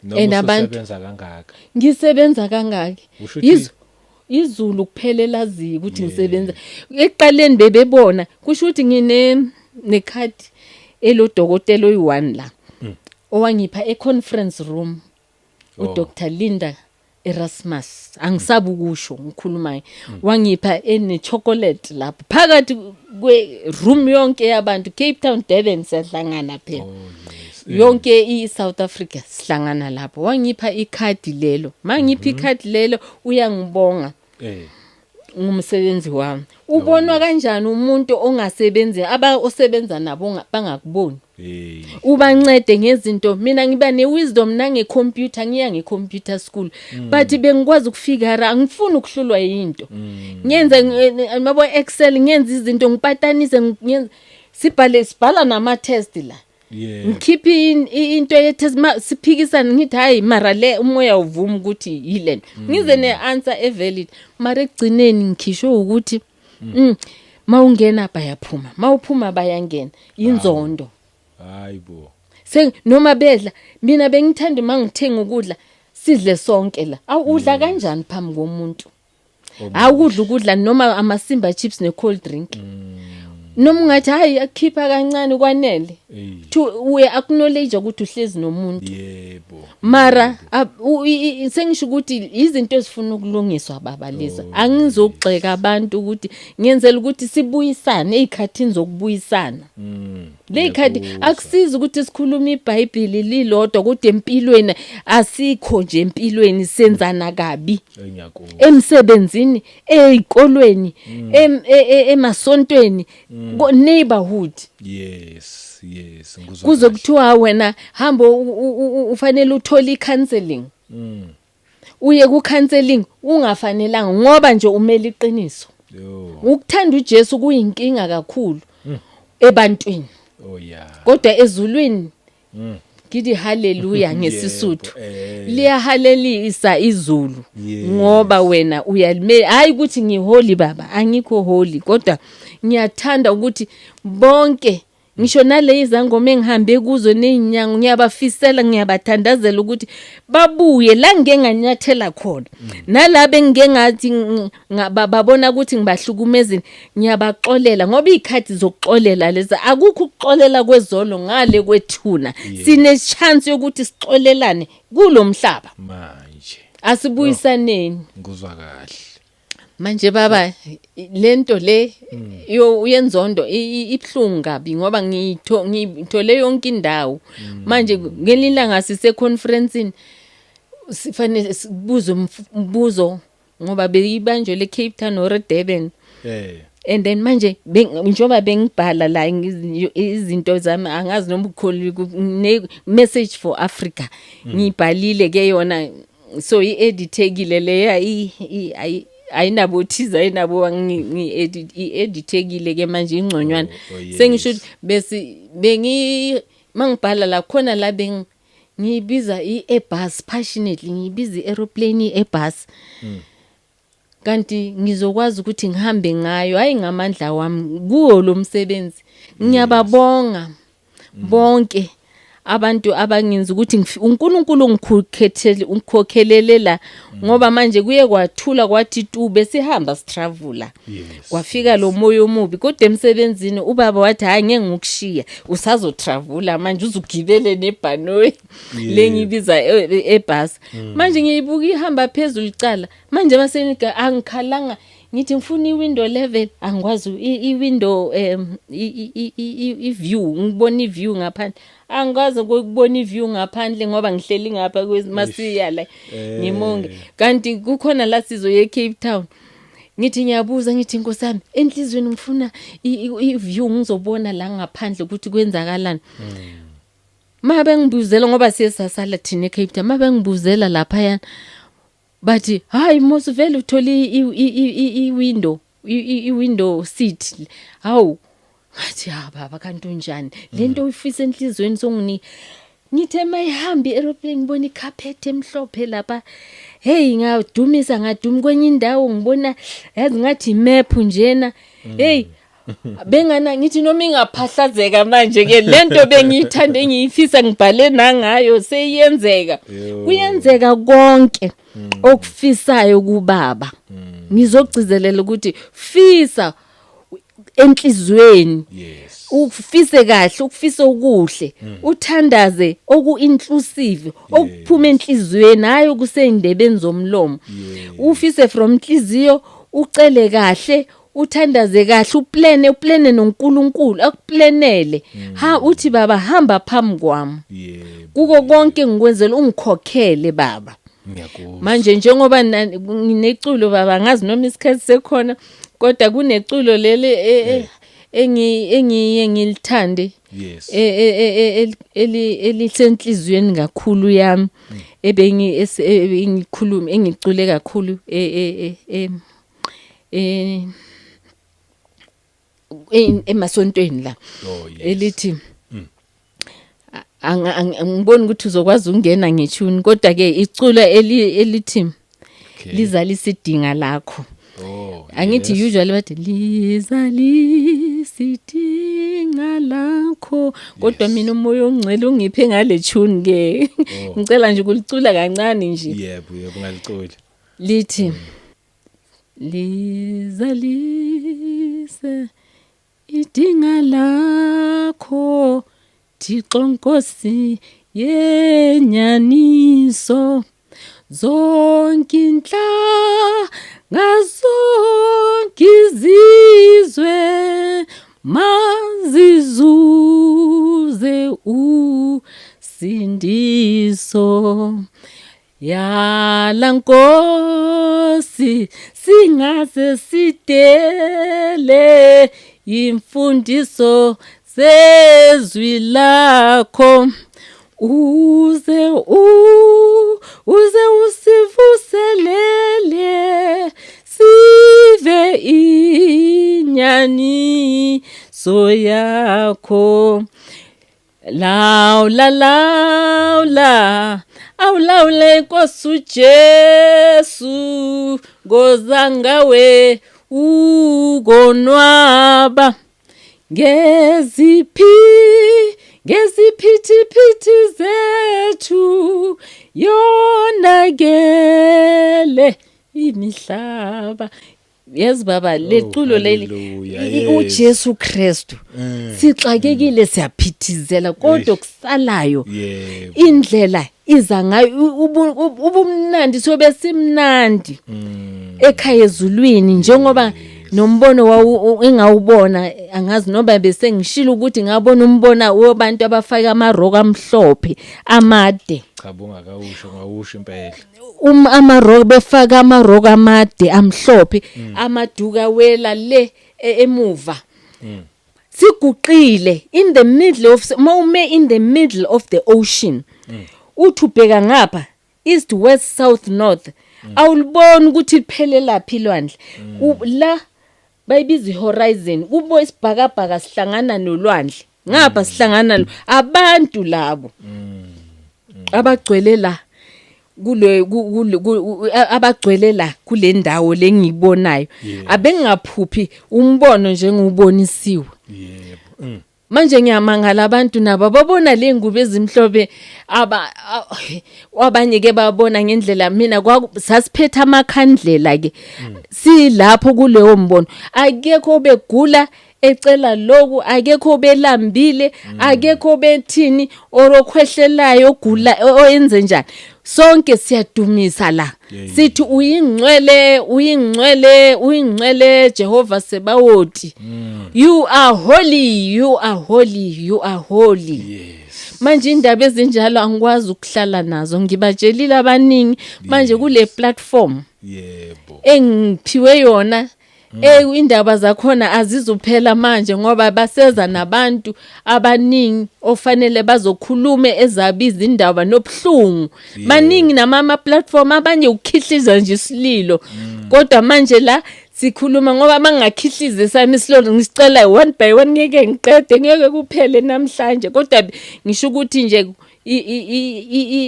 Noma And abantu- ususebenza kangaka. Ngisebenza kangaki? Usho ukuthi- Izulu kuphela elaziyo ukuthi ngisebenza. Ekuqaleni bebebona kusho ukuthi ngine nekhadi elodokotela oyi-one la owangipha e-conference room, uDr Linda Erasmus, angisabi ukusho ngikhulumayo, wangipha ene chocolate lapho phakathi kwe room yonke yabantu. Cape Town, Durban, siyahlangana phela. Oh yes. Yonke i-South Africa sihlangana lapho. Wangipha ikhadi lelo, mangipha ikhadi lelo uyangibonga ngumsebenzi wami. Ubonwa kanjani umuntu ongasebenzi, aba osebenza nabo bangakuboni? Hey. Ubancede ngezinto. Mina ngiba ne-wisdom nange-computer, ngiya nge-computer school, but bengikwazi ukufigura, angifuni ukuhlulwa yinto. Ngenze mabo Excel, ngenze izinto, ngipatanise, ngenze, sibhale, sibhala nama-test la. Ngikhiphe into ye-test, siphikisane, ngithi hayi, mara le umoya uvuma ukuthi yilento, ngize ne-answer evalid. Mara ekugcineni ngikhishwe ukuthi mawungena bayaphuma, mawuphuma bayangena, inzondo. Hayibo. Se noma bedla, mina bengithanda mangithenga ukudla sidle sonke la. Awu, udla kanjani phambi komuntu? Awukudla ukudla noma amasimba chips ne cold drink, noma ungathi hayi, akukhipha kancane kwanele. To uye acknowledge ukuthi uhlezi nomuntu. Mara sengisho ukuthi izinto ezifuna ukulungiswa, baba, leza. Angizogxeka abantu, ukuthi ngenzela ukuthi sibuyisane ezikhathini zokubuyisana. Leyikhathi Ngiyakuzwa. Akusizi ukuthi sikhulume iBhayibheli lilodwa, kodwa empilweni asikho nje, empilweni senzana kabi. Ngiyakuzwa. Emsebenzini, ezikolweni, emasontweni, neighborhood. Yes, ngikuzwa. Kuze Kahle. kuthiwa wena hamba ufanele uthole icounseling. Uye ku counseling ungafanelanga, ngoba nje umele iqiniso. Yo. Ukuthanda uJesu kuyinkinga kakhulu ebantwini. Oh yeah. Kodwa ezulwini ngithi haleluya ngesisuthu. Yebo. Liyahalelisa izulu. Ngoba wena uyalime, hayi ukuthi ngiholy baba, angikho holy, kodwa ngiyathanda ukuthi bonke, ngisho nale izangoma engihambe kuzo nezinyango, ngiyabafisela, ngiyabathandazela ukuthi babuye la ngike nganyathela khona, nalabo engike ngathi babona ukuthi ngibahlukumezile, ngiyabaxolela, ngoba izikhathi zokuxolela lezi. Akukho ukuxolela kwezolo ngale kwethuna. Sine chance yokuthi sixolelane kulomhlaba. Manje. Asibuyisaneni. Ngikuzwa kahle. Manje baba, lento le yo yenzondo ibhlungu kabi, ngoba ngithole yonke indawo. Manje ngelinye ilanga sise conference, sifanele sibuze umbuzo, ngoba beyibanjwe le Cape Town or Durban. And then manje njengoba bengibhala la izinto zami, angazi noma ukhona ne message for Africa, ngibhalile ke yona, so i-editekile leya, ayinabo thiza, ayinabo, ngi-edit, i-editekile ke manje, ingconywana. Oh, Sengisho yes. ukuthi besi bengi mangibhala la khona la beng ngiyibiza i-Airbus passionately, ngiyibiza i-aeroplane i-Airbus, kanti ngizokwazi ukuthi ngihambe ngayo, hayi ngamandla wami kuwo lo msebenzi. Ngiyababonga bonke abantu abangenza ukuthi uNkulunkulu ngikhethele, ungikhokhelele la, ngoba manje kuye kwathula kwathi tu, besihamba sitravela. Kwafika lo moya omubi, kodwa emsebenzini ubaba wathi hayi, ngeke ngikushiya, usazotravela manje, uzugibele nebhanoyi le ngibiza ebhasi. Manje ngiyibuka ihamba phezulu icala manje, maseniga angikhalanga, ngithi ngifuna i-window level, angikwazi i-window i-view, ngibona i-view ngaphandle, angikwazi ukubona i-view ngaphandle ngoba ngihleli ngapha masiya la ngimonge. Kanti kukhona la sizoye eCape Town, ngithi ngiyabuza, ngithi inkosi yami, enhlizweni ngifuna i-view, ngizobona la ngaphandle ukuthi kwenzakalani. Ma bengibuzela, ngoba siye sasala thina eCape Town, ma bengibuzela lapha, bathi hayi mos, vele uthole i-window, i-window seat. Hawu, ngathi ha baba, kanti unjani lento uyifisa enhlizweni? Songinika, ngithe mayihambi aeroplane, ngibona icarpet emhlophe lapha, hey, ngadumisa, ngaduma. Kwenye indawo ngibona yazi ngathi imap njena, hey, bengana ngithi noma ingaphahlazeka manje ke lento bengiyithanda, engiyifisa, ngibhale nangayo, seyiyenzeka. Yo. Kuyenzeka konke okufisayo kubaba. Ngizogcizelela ukuthi fisa enhlizweni, ufise kahle, ukufisa okuhle, uthandaze oku inclusive, okuphuma enhlizweni, hayi okusendebeni zomlomo. Ufise from inhliziyo, ucele kahle, uthandaze kahle, uplane, uplane noNkulunkulu akuplanele. Ha, uthi baba, hamba phambi kwami kuko konke ngikwenzela, ungikhokhele baba. Ngiyakuzwa. Manje njengoba ngineculo baba, ngazi noma isikhathi sekhona, kodwa kuneculo leli Engiye ngilithande elisenhliziyweni kakhulu yami, ebengi engikhuluma, engicule kakhulu emasontweni la, elithi angiboni ukuthi uzokwazi ukungena nge-tune, kodwa ke icula elithi "Lizalisa idinga lakho". Angithi usually bathi "Lizalisa idinga lakho", kodwa mina uMoya oNgcwele ungiphe ngale tune ke. Ngicela nje ukulicula kancane nje. Yebo, ungaliculi. Lithi, "Lizalise idinga lakho, Thixo Nkosi yenyaniso, zonke inhlanga, zonke izizwe mazizuze usindiso. Yala Nkosi, singaze sidele imfundiso zezwi lakho, uze usivuselele, sive inyaniso yakho. Lawula, lawula, awulawule Nkosi uJesu, ngoza ngawe ukonwaba ngeziphithiphithi zethu, yonakele imihlaba." Yazi baba, leculo leli, Hallelujah, uJesu Kristu, sixakekile, siyaphithizela, kodwa kusalayo indlela iza ngayo ubumnandi, sobe simnandi ekhaya ezulwini, njengoba nombono wawu engawubona. Angazi noma bese ngishilo ukuthi ngabona umbona wabantu abafaka amaroko amhlophe amade. Cha, bungakawusho, ngawusho impela. Amaroko, befaka amaroko amade amhlophe, amaduka wela le emuva, siguqile in the middle of, mawume in the middle of the ocean, uthi ubheka ngapha, east, west, south, north, awuliboni ukuthi liphelela phi ilwandle. La bayibiza ihorizon, kubo isibhakabhaka sihlangana nolwandle ngapha, sihlangana abantu labo abagcwele la kule abagcwele la kule ndawo lengiyibonayo. Abengaphuphi, umbono njengiwubonisiwe. yebo Manje ngiyamangala, abantu nabo babona le ngubo ezimhlophe, abanye ke babona ngendlela mina sasiphethe amakhandlela ke silapho kuleyo mbono. Akekho obegula ecela lokhu, akekho belambile, akekho bethini orokhwehlelayo, ogula, oyenze njani. Sonke siyadumisa la, sithi, "Uyingcwele, uyingcwele, uyingcwele, Jehova Sebawoti. You are holy, you are holy, you are holy." Manje indaba ezinjalo angikwazi ukuhlala nazo, ngibatshelile abaningi manje kule platform engiphiwe yona. Indaba zakhona azizuphela manje, ngoba baseza nabantu abaningi ofanele bazokhulume ezabiza indaba nobhlungu. Maningi nama ama platform, abanye ukukhihliza nje isililo, kodwa manje la sikhuluma ngoba mangakhihlize sami isililo, ngisicela one by one, ngeke ngiqede, ngeke kuphele namhlanje. Kodwa ngisho ukuthi nje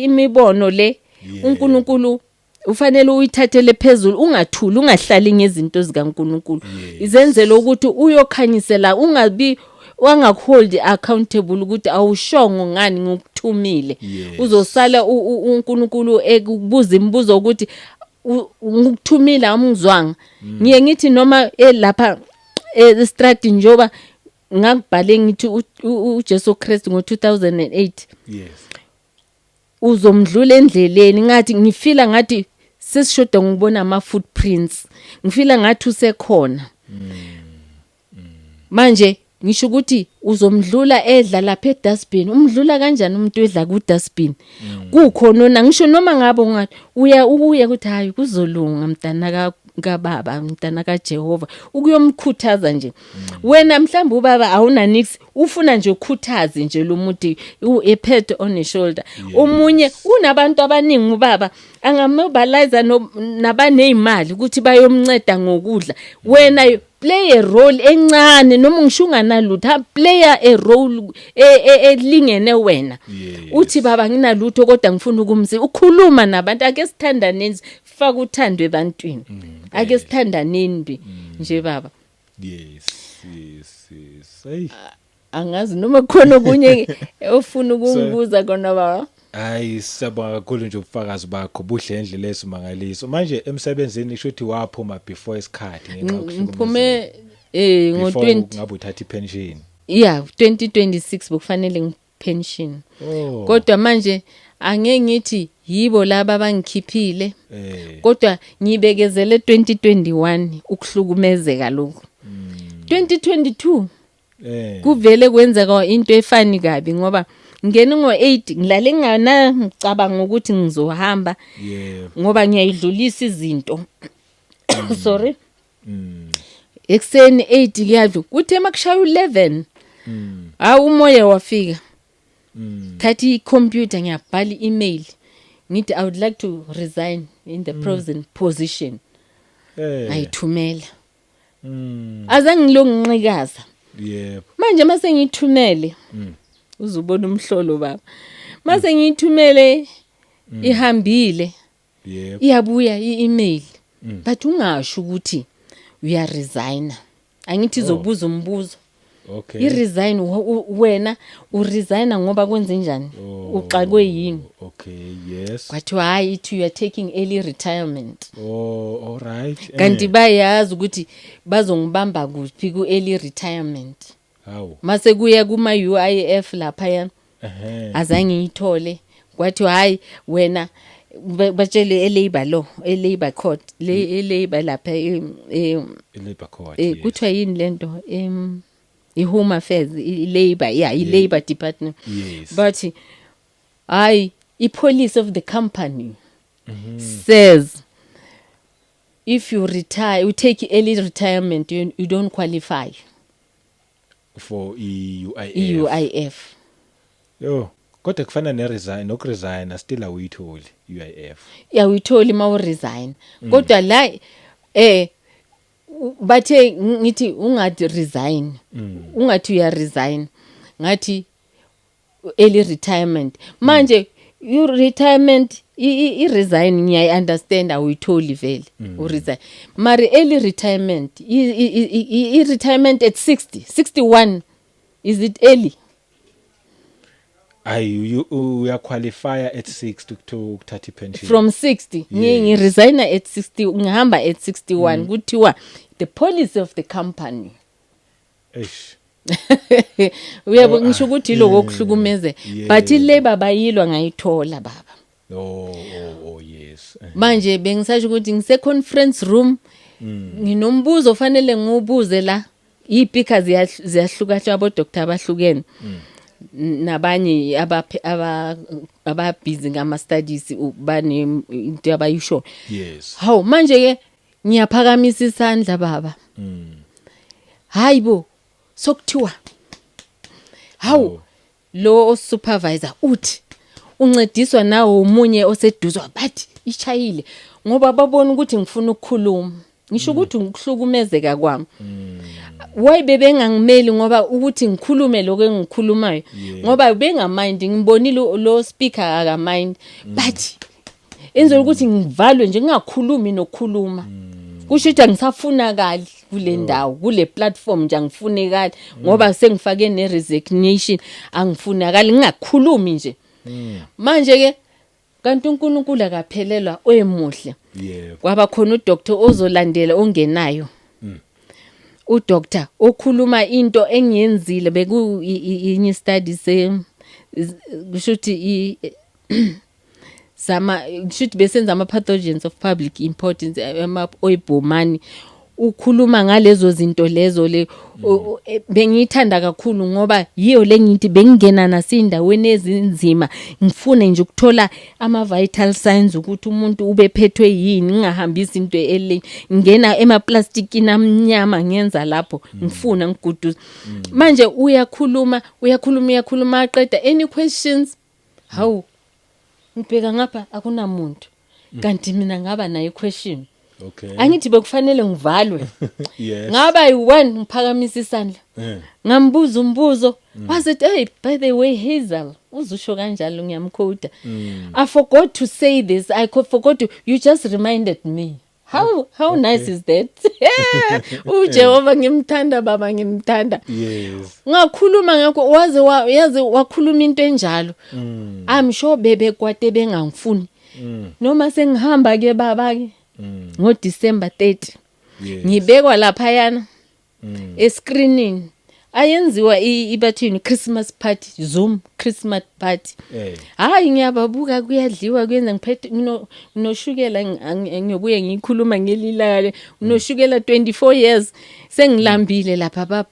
imibono le, uNkulunkulu ufanele uyithathele phezulu, ungathuli, ungahlali ngezinto zikaNkulunkulu. Izenzele ukuthi uyokhanyisela, ungabi wangakuhold accountable ukuthi awushongo ngani ngikuthumile. Uzosala uNkulunkulu ekubuza imibuzo ukuthi ngikuthumile, awungizwanga. Ngiye ngithi noma elapha estradini, njoba ngakubhale ngithi uJesu Kristu ngo2008 uzomdlula endleleni, ngathi ngifila ngathi sesishoda ngibona ama footprints, ngifila ngathi usekhona manje. Ngisho ukuthi uzomdlula edla lapha edustbin. Umdlula kanjani umuntu edla ku dustbin? Kukhona ngisho noma ngabe ungathi uya ukuya ukuthi hayi, kuzolunga mntana ka kababa, mntana kaJehova, ukuyomkhuthaza nje. Wena mhlawumbe ubaba awuna nix, ufuna nje ukhuthaze nje lo muntu, a pat on the shoulder. Omunye unabantu abaningi, ubaba angamobilize nabanezimali ukuthi bayomnceda ngokudla. Wena play a role encane, noma ngisho unganalutho, play a role elingene wena. Uthi, "Baba, nginalutho kodwa ngifuna ukumsi ukhuluma nabantu." Ake sithandaneni, faka uthando ebantwini, ake sithandaneni nje baba. Yes, hey. Angazi noma khona okunye ofuna ukungibuza kona, baba. Hayi, siyabonga kakhulu nje, ubufakazi bakho buhle endlela esimangaliso. Manje emsebenzini kusho ukuthi waphuma before isikhathi ngenxa yokuhlukumezeka? Ngiphume ngo Before 20 ngabe uthatha ipension? Yeah, 2026 bekufanele ngipension. Kodwa manje angeke ngithi yibo laba abangikhiphile, kodwa ngibekezele 2021 ukuhlukumezeka lokhu. 2022 kuvele kwenzeka into efani kabi, ngoba ngene ngo8 ngilale ngana ngicabanga ukuthi ngizohamba, ngoba ngiyayidlulisa izinto, sorry. Ekseni 8 kuyadlu, kuthe makushaya u11, hawu, umoya wafika. Thatha i-computer, ngiyabhala i-email, ngithi, "I would like to resign in the present position." Ngayithumela. Azange ngilonginqikaza. Manje mase ngiyithumele, uzubona umhlolo baba, mase ngiyithumele ihambile, iyabuya i-email, but ungasho ukuthi uya resigna, angithi izobuza umbuzo. I-resign, wena uresigna ngoba kwenze njani? Uxakwe yini? Okay, yes. Kwathiwa hayi, ithi you are taking early retirement. Oh, all right. Kanti bayazi ukuthi bazongibamba kuphi ku-early retirement. Hawu. Mase kuya kuma-UIF laphaya, azange ngiyithole. Kwathiwa hayi, wena batshele e-labor law, e-labor court, le e-labor lapha I-labor court. Kuthiwa yini lento, i-home affairs, i-labor, yeah, i-labor department. Bathi hayi, i-policy of the company says if you retire, you take early retirement, you don't qualify For i-UIF. I-UIF. Yo, kodwa kufana ne-resign, nokuresign still awuyitholi UIF. Uyawuyitholi uma uresign, kodwa la bathe ngithi ungathi resign, ungathi uya resign, ngathi early retirement. Manje you retirement, i resign ngiyayi understand, awuyitholi vele u resign, mari early retirement, i retirement at 60, 61, is it early? Ayi, uyaqualify at 60 to ukuthatha ipension. From 60. Ngiresigna at 60, ngihamba at 61, kuthiwa the policy of the company. Eish. Uyabo, Oh, ngisho ukuthi yiloko okuhlukumeze, but ilabor bayilwa, ngayithola baba. Oh, yes. Manje bengisasho ukuthi ngise conference room, nginombuzo ofanele ngiwubuze la, izipika ziyahlukahluka, abo doctor abahlukene nabanye aba busy ngama studies, bane into abayisho. Hawu, manje ke ngiyaphakamisa isandla baba, hayibo, sokuthiwa hawu, lo supervisor uthi uncediswa nawo umunye oseduzwa, bathi ishayile ngoba babona ukuthi ngifuna ukukhuluma. Ngisho ukuthi ukuhlukumezeka kwami, why bebengangimeli ngoba ukuthi ngikhulume lokho engikhulumayo? Ngoba bengamind, ngibonile lo speaker akamind, but enzela ukuthi ngivalwe nje, ngingakhulumi nokukhuluma. Kusho ukuthi angisafunakali kule ndawo, kule platform nje angifunekali, ngoba sengifake ne resignation, angifunakali, ngingakhulumi nje. Manje ke kanti uNkulunkulu akaphelelwa, oyemuhle. Kwaba khona udoctor ozolandela ongenayo, udoctor okhuluma into engiyenzile, beku inye study se kusho ukuthi sama kusho ukuthi besenza ama pathogens of public importance, ama oyibhomani. Ukhuluma ngalezo zinto lezo le bengiyithanda kakhulu ngoba yiyo lengithi bengingena nasindaweni ezinzima, ngifune nje ukuthola ama vital signs ukuthi umuntu ubephethwe yini, ngingahambisi into ele ngena emaplastikini amnyama, ngenza lapho ngifuna ngiguduza. Manje uyakhuluma, uyakhuluma, uyakhuluma, aqeda, "Any questions?" Hawu, ngibheka ngapha, akunamuntu, kanti mina ngaba nayo question. Angithi bekufanele ngivalwe? Yes. Ngaba yi-one, ngiphakamisa isandla. Ngambuza umbuzo, wazithi, "Hey, by the way, Hazel," uzusho kanjalo, ngiyamquota, "I forgot to say this, I forgot to, you just reminded me." How nice is that? UJehova ngimthanda, baba, ngimthanda. Ngakhuluma ngakho, waze yazi wakhuluma into enjalo. I'm sure bebekwate bengangifuni noma sengihamba ke baba ke ngo December 30. Ngibekwa lapha yana escreenini ayenziwa ibathini, Christmas party, Zoom Christmas party. Hayi, ngiyababuka, kuyadliwa, kuyenza, ngiphethe nginoshukela, ngiyobuye ngiyikhuluma ngelilale, nginoshukela 24 years, sengilambile lapha,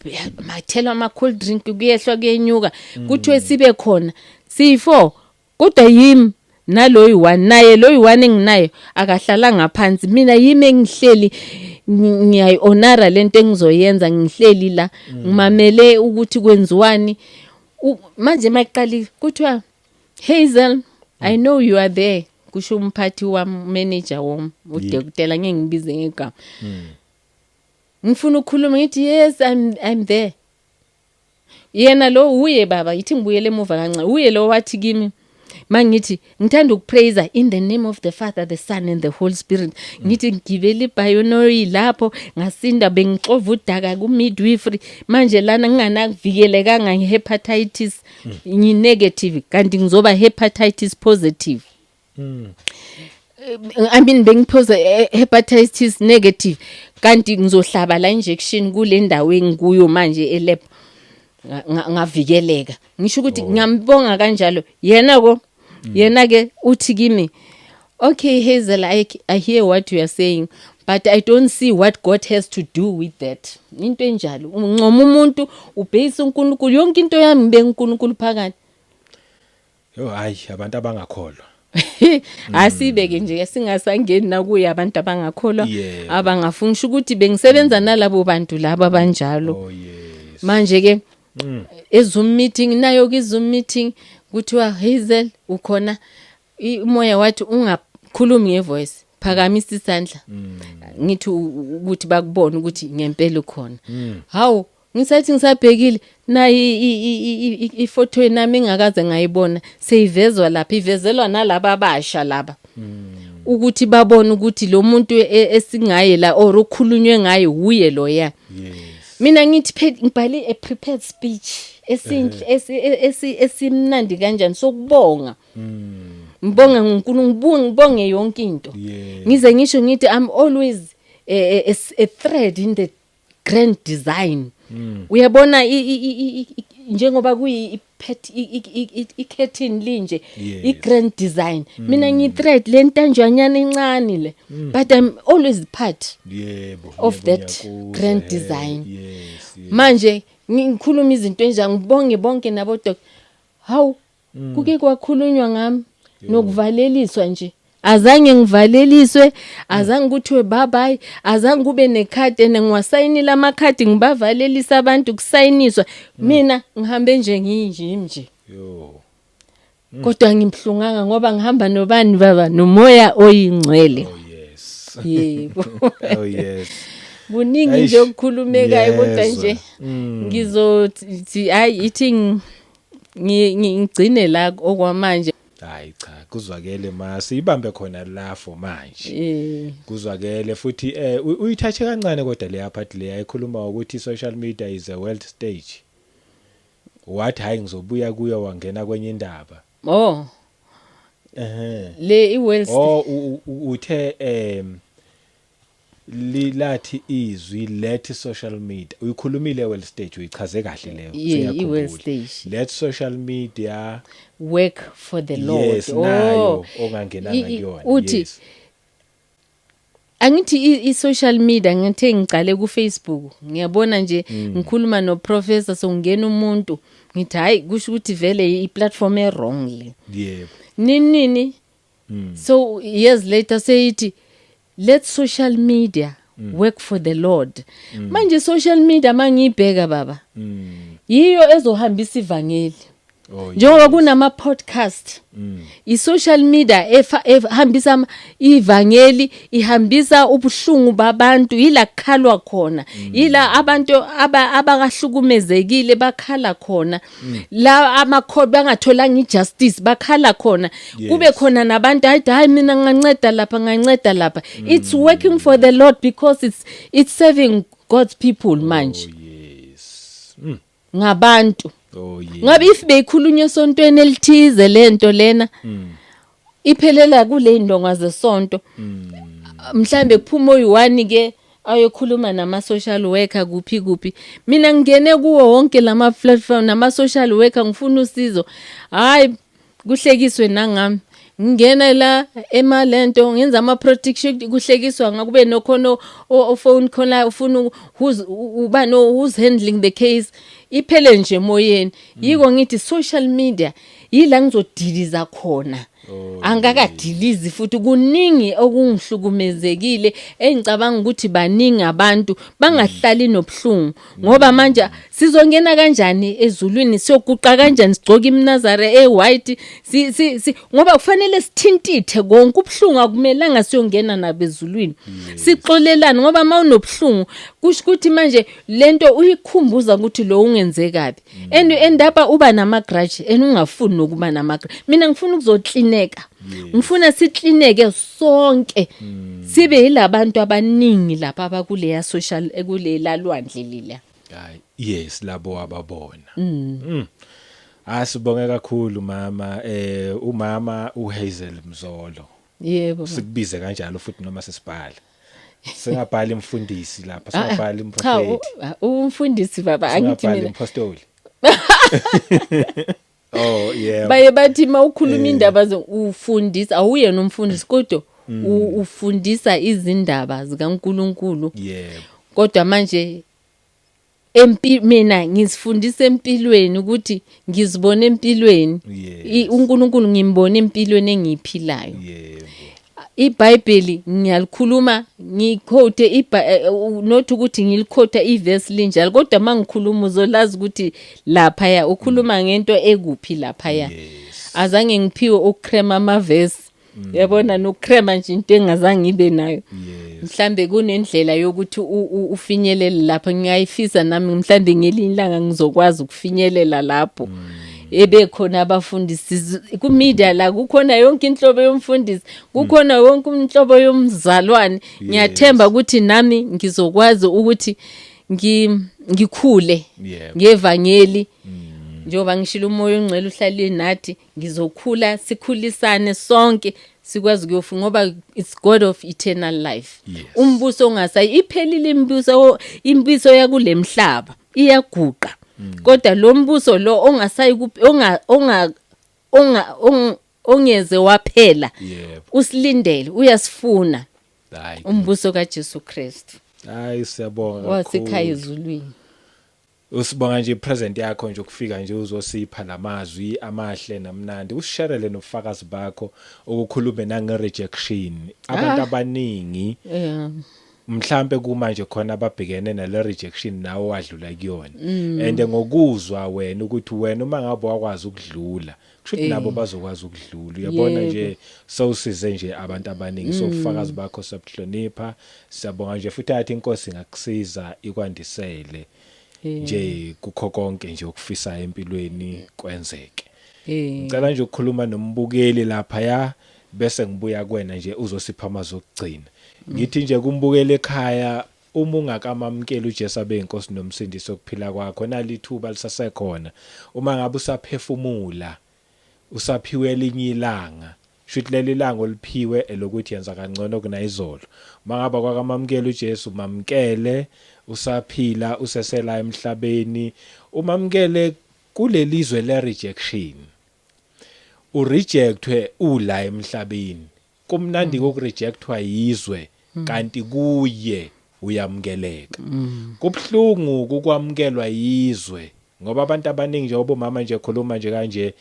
mathelwa ama cold drink, kuyehlwa kuyenyuka, kuthiwe sibe khona siyi4, kodwa yimi naloyi one, naye loyi one enginayo akahlala ngaphansi, mina yimi engihleli, ngiyayihonora lento engizoyenza, ngihleli la ngimamele ukuthi kwenziwani. Manje maqali kuthiwa, "Hazel, I know you are there," kusho umphathi wami, manager wami, udokotela, ngeke ngibize ngegama, "Ngifuna ukukhuluma." Ngithi, "Yes, I'm there." Yena lo uye baba, yithi ngibuyele emuva kancane, uye lo wathi kimi mangithi ngithanda ukupraise in the name of the Father, the Son and the Holy Spirit, ngithi ngigibele ibhayinoyi lapho ngasinda, bengixova udaka ku midwifery, manje lana nginganakuvikelekanga ngehepatitis, ngi negative kanti ngizoba hepatitis positive. I mean, bengiphosa hepatitis negative kanti ngizohlaba la injection kule ndawo engikuyo manje elab, ngavikeleka. Ngisho ukuthi ngiyambonga kanjalo yena ko. Yena ke uthi kimi, "Okay Hazel, I hear what you are saying, but I don't see what God has to do with that." Into enjalo, uncoma umuntu, ubhekisa uNkulunkulu, yonke into yami ngibe uNkulunkulu phakathi. Yo, hayi, abantu abangakholwa. Asibeke nje, singasangeni nakuye abantu abangakholwa, abangafuni, sho ukuthi bengisebenza nalabo bantu laba abanjalo. Oh yes. Manje ke e-Zoom meeting nayo ke, Zoom meeting kuthiwa, "Hazel, ukhona?" Umoya wathi, "Ungakhulumi ngevoice, phakamisa isandla." Ngithi ukuthi bakubone ukuthi ngempela ukhona. Hawu, ngisathi ngisabhekile nayi ifoto nami engakaze ngayibona seyivezwa lapha, ivezelwa nalaba abasha laba ukuthi babone ukuthi lo muntu esingaye la or okhulunywe ngaye uye loya. Mina ngithi ngibhale a prepared speech esinhle, esimnandi kanjani, sokubonga, ngibonge ngoNkulunkulu, ngibonge yonke into. Ngize ngisho ngithi I'm always a thread in the grand design. Uyabona, njengoba kuyi pet i-curtain linje, i-grand design, mina ngiyi-thread lentanjwanyana encane le, but I'm always part of that ngiyakuzwa, grand design. Yes. Manje ngikhuluma izinto enjani, ngibonge bonke nabo doc. Hawu, kuke kwakhulunywa ngami nokuvaleliswa nje, azange ngivaleliswe, azange kuthiwe bye bye, azange kube nekhadi, and ngiwasayinile amakhadi, ngibavalelisa abantu, kusayiniswa mina, ngihambe nje nginje nje. Yo. Kodwa ngimhlunganga ngoba ngihamba nobani baba? Nomoya oyingcwele. Oh yes. Yebo. Oh yes. Buningi Eish, nje okukhulumekayo, kodwa ngiyezwa. nje ngizothi hayi, ithi ngigcine la okwamanje. Hayi cha, kuzwakele, ma siyibambe khona la for manje. Kuzwakele futhi, uyithathe kancane kodwa leya part leya ekhuluma ukuthi social media is a world stage. Wathi hayi, ngizobuya kuyo, wangena kwenye indaba. Oh. Le i-world Oh, uthe lilathi izwi let social media, uyikhulumile world stage, uyichaze kahle leyo. Yeah, sengiyakhumbula. I-world stage. Let social media work for the Lord. Yes, nayo ongangenanga kuyona. Uthi Angithi i-social media, ngithe ngicale ku Facebook, ngiyabona nje ngikhuluma no professor, songena umuntu, ngithi hayi, kusho ukuthi vele i-platform e wrong le. Nini nini. So years later seyithi let social media work for the Lord. Manje social media, mangiyibheka baba, yiyo ezohambisa ivangeli. Njengoba kunama podcast, i-social media ehambisa ivangeli, ihambisa ubuhlungu babantu, yila kukhalwa khona, yila abantu abakahlukumezekile bakhala khona, la ama court bangatholanga ijustice bakhala khona. Kube khona nabantu hayi hayi, mina nginganceda lapha, nginganceda lapha. It's working for the Lord because it's serving God's people manje. Ngabantu. Ngabe if beyikhulunywa esontweni elithize lento lena, iphelela kule ndonga zesonto, mhlambe kuphuma oyi-1 ke ayokhuluma nama social worker kuphi kuphi. Mina ngingene kuwo wonke lama platform nama social worker, ngifuna usizo, hayi, kuhlekiswe nangami. Ngingena la emalento, ngenza ama protection, kuhlekiswa, ngakube nokhona o phone khona ufuna who's uba no who's handling the case, iphele nje emoyeni. Yiko ngithi social media yila ngizodiliza khona. Angakadilizi futhi, kuningi okungihlukumezekile engicabanga ukuthi baningi abantu bangahlali nobuhlungu, ngoba manje sizongena kanjani ezulwini? Siyoguqa kanjani sigcoka imnazare e-white? Si ngoba kufanele sithintithe konke ubuhlungu, akumelanga siyongena nabo ezulwini. Sixolelane, ngoba mawunobuhlungu kusho ukuthi manje lento uyikhumbuza ukuthi lo ungenze kabi and end up uba nama grudge and ungafuni nokuba nama grudge. Mina ngifuna ukuzoklineka, ngifuna siklineke sonke, sibe yilabantu abaningi lapha abakuleya social, ekulela lwandle lila. Hayi, yes, labo ababona. Asibonge kakhulu mama, umama uHazel Mzolo. Yebo. Sikubize kanjalo futhi noma sesibhala, singabhali imfundisi lapha, Ah, ah, singabhali cha, improfeti? Umfundisi baba, angithi Singabhali mina impostoli? Oh yeah. Baye bathi mawukhuluma indaba ufundisa, awuyena umfundisi, kodwa ufundisa izindaba zikaNkuluNkulu. Kodwa manje empi mina ngizifundisa empilweni ukuthi ngizibone empilweni. UNkulunkulu ngimbone empilweni engiyiphilayo. IBhayibheli ngiyalikhuluma, ngiquote not ukuthi ngiliquote iverse linjalo, kodwa mangikhuluma uzolazi ukuthi lapha ya ukhuluma ngento ekuphi lapha ya. Azange ngiphiwe ukukrema amavesi, yabona, nokukrema nje into engazange ngibe nayo. Mhlambe kunendlela yokuthi ufinyelele lapho, ngiyayifisa nami, mhlambe ngelinye ilanga ngizokwazi ukufinyelela lapho ebekhona abafundisi ku media la, kukhona yonke inhlobo yomfundisi, kukhona yonke inhlobo yomzalwane. Ngiyathemba ukuthi nami ngizokwazi ukuthi ngikhule ngevangeli, njengoba ngishilo, umoya ongcwele uhlale nathi, ngizokhula, sikhulisane sonke, sikwazi ukuyofika, ngoba it's God of eternal life. Umbuso ongasayi, iphelile imibuso, imibuso yakule mhlaba iyaguqa, kodwa lo mbuso lo ongasayi onga onga onga ongeze waphela usilindele, uyasifuna. Hayi. Umbuso kaJesu Kristu. Hayi, siyabonga wasekhaya kakhulu. Ezulwini. Usibonga nje present yakho nje, ukufika nje uzosipha lamazwi amahle namnandi, usisharele nobufakazi bakho, ukukhulume nange rejection abantu abaningi mhlambe kumanje khona ababhekene nale rejection nawe wadlula kuyona, and ngokuzwa wena ukuthi wena uma ngabe wakwazi ukudlula, kusho ukuthi nabo bazokwazi ukudlula, uyabona nje sewusize nje abantu abaningi. So ubufakazi bakho siyabuhlonipha, siyabonga nje futhi, athi inkosi ingakusiza, ikwandisele nje kukho konke nje okufisayo empilweni kwenzeke. Ngicela nje ukukhuluma nombukeli lapha ya, bese ngibuya kuwena nje uzosipha amazwi okugcina. Ngithi nje kumbukeli ekhaya, uma ungakamamukeli uJesu abe inkosi nomsindisi okuphila kwakho, nalithuba lisasekhona. Uma ngabe usaphefumula, usaphiwe elinye ilanga, shuthi leli langa oliphiwe elokuthi yenza kangcono kunayizolo. Uma ngabe kwakamamukela uJesu, mamkele usaphila, usesela emhlabeni, umamkele kulelizwe le rejection. Urejectwe ula emhlabeni, kumnandi ukurejectwa yizwe. Kanti kuye uyamukeleka. Kubhlungu ukwamukelwa yizwe, ngoba abantu abaningi, njengoba umama nje khuluma nje kanje,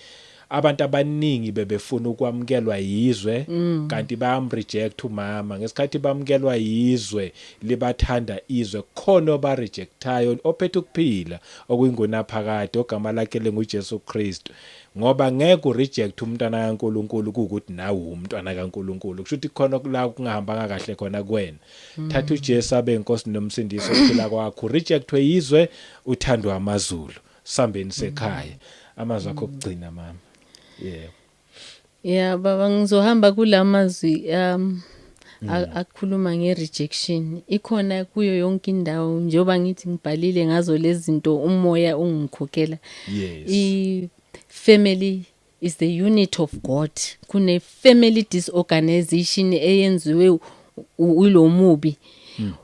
abantu abaningi bebefuna ukwamukelwa yizwe, kanti bayamreject umama. Ngesikhathi bamukelwa yizwe, libathanda izwe, khona oba rejectayo ophethe ukuphila okuyingunaphakade, ogama lakhe lenguJesu Kristu, ngoba ngeke ureject umntwana kaNkuluNkulu kuukuthi nawe umntwana kaNkuluNkulu. Kusho ukuthi khona la kungahambanga kahle khona kuwena. Thatha uJesu abe inkosi nomsindisi ophila kwakho, rejectwe yizwe, uthandwa amazulu. Sambeni sekhaya. Amazwi akho okugcina, mama? Yebo. Ya baba, ngizohamba kulamazwi akhuluma nge-rejection. Ikhona kuyo yonke indawo, njengoba ngithi ngibhalile ngazo lezi zinto, umoya ungikhokhela. I-family is the unit of God. Kune family disorganization eyenziwe ulomubi,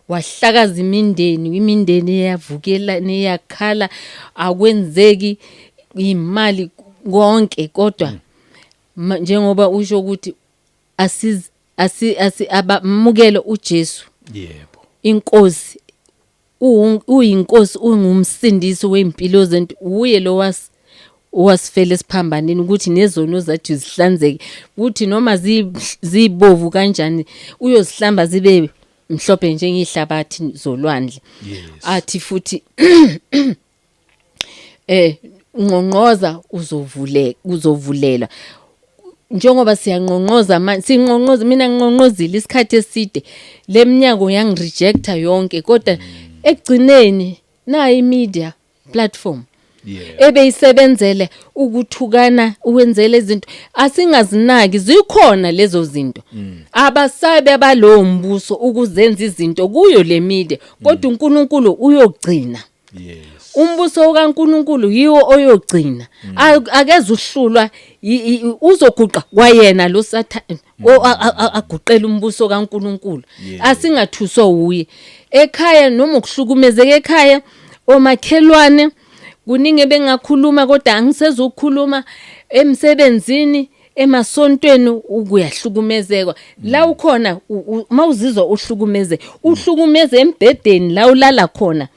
wahlakaza imindeni, imindeni eyavukela neyakhala, akwenzeki imali konke. Kodwa njengoba usho ukuthi asiz asi asi abamukele uJesu inkosi, uyinkosi, ungumsindisi weimpilo zethu, uye lo wasifela esiphambanini ukuthi nezono zethu zihlanzeke, ukuthi noma zibovu kanjani uyozihlamba zibe mhlophe njengehlabathi zolwandle. Athi futhi unqonqoza uzovuleka, uzovulela. Njengoba siyanqonqoza manje, sinqonqoza, mina nginqonqozile isikhathi eside, leminyango yangirejecta yonke, kodwa ekugcineni nayi media platform ebeyisebenzele ukuthukana, ukwenzela izinto asingazinaki. Zikhona lezo zinto, abasabe abalowo mbuso ukuzenza izinto kuyo le media, kodwa uNkulunkulu uyogcina. Umbuso kaNkuluNkulu yiwo oyogcina. Akezuhlulwa, uzoguqa kwayena lo Sathane aguqela umbuso kaNkuluNkulu. Asingathuswa uye ekhaya noma ukuhlukumezeka ekhaya, omakhelwane, kuningi bengakhuluma, kodwa angisezukukhuluma. Emsebenzini, emasontweni, ukuyahlukumezekwa la ukhona. Mawuzizwa uhlukumeze, uhlukumeze embhedeni la ulala khona,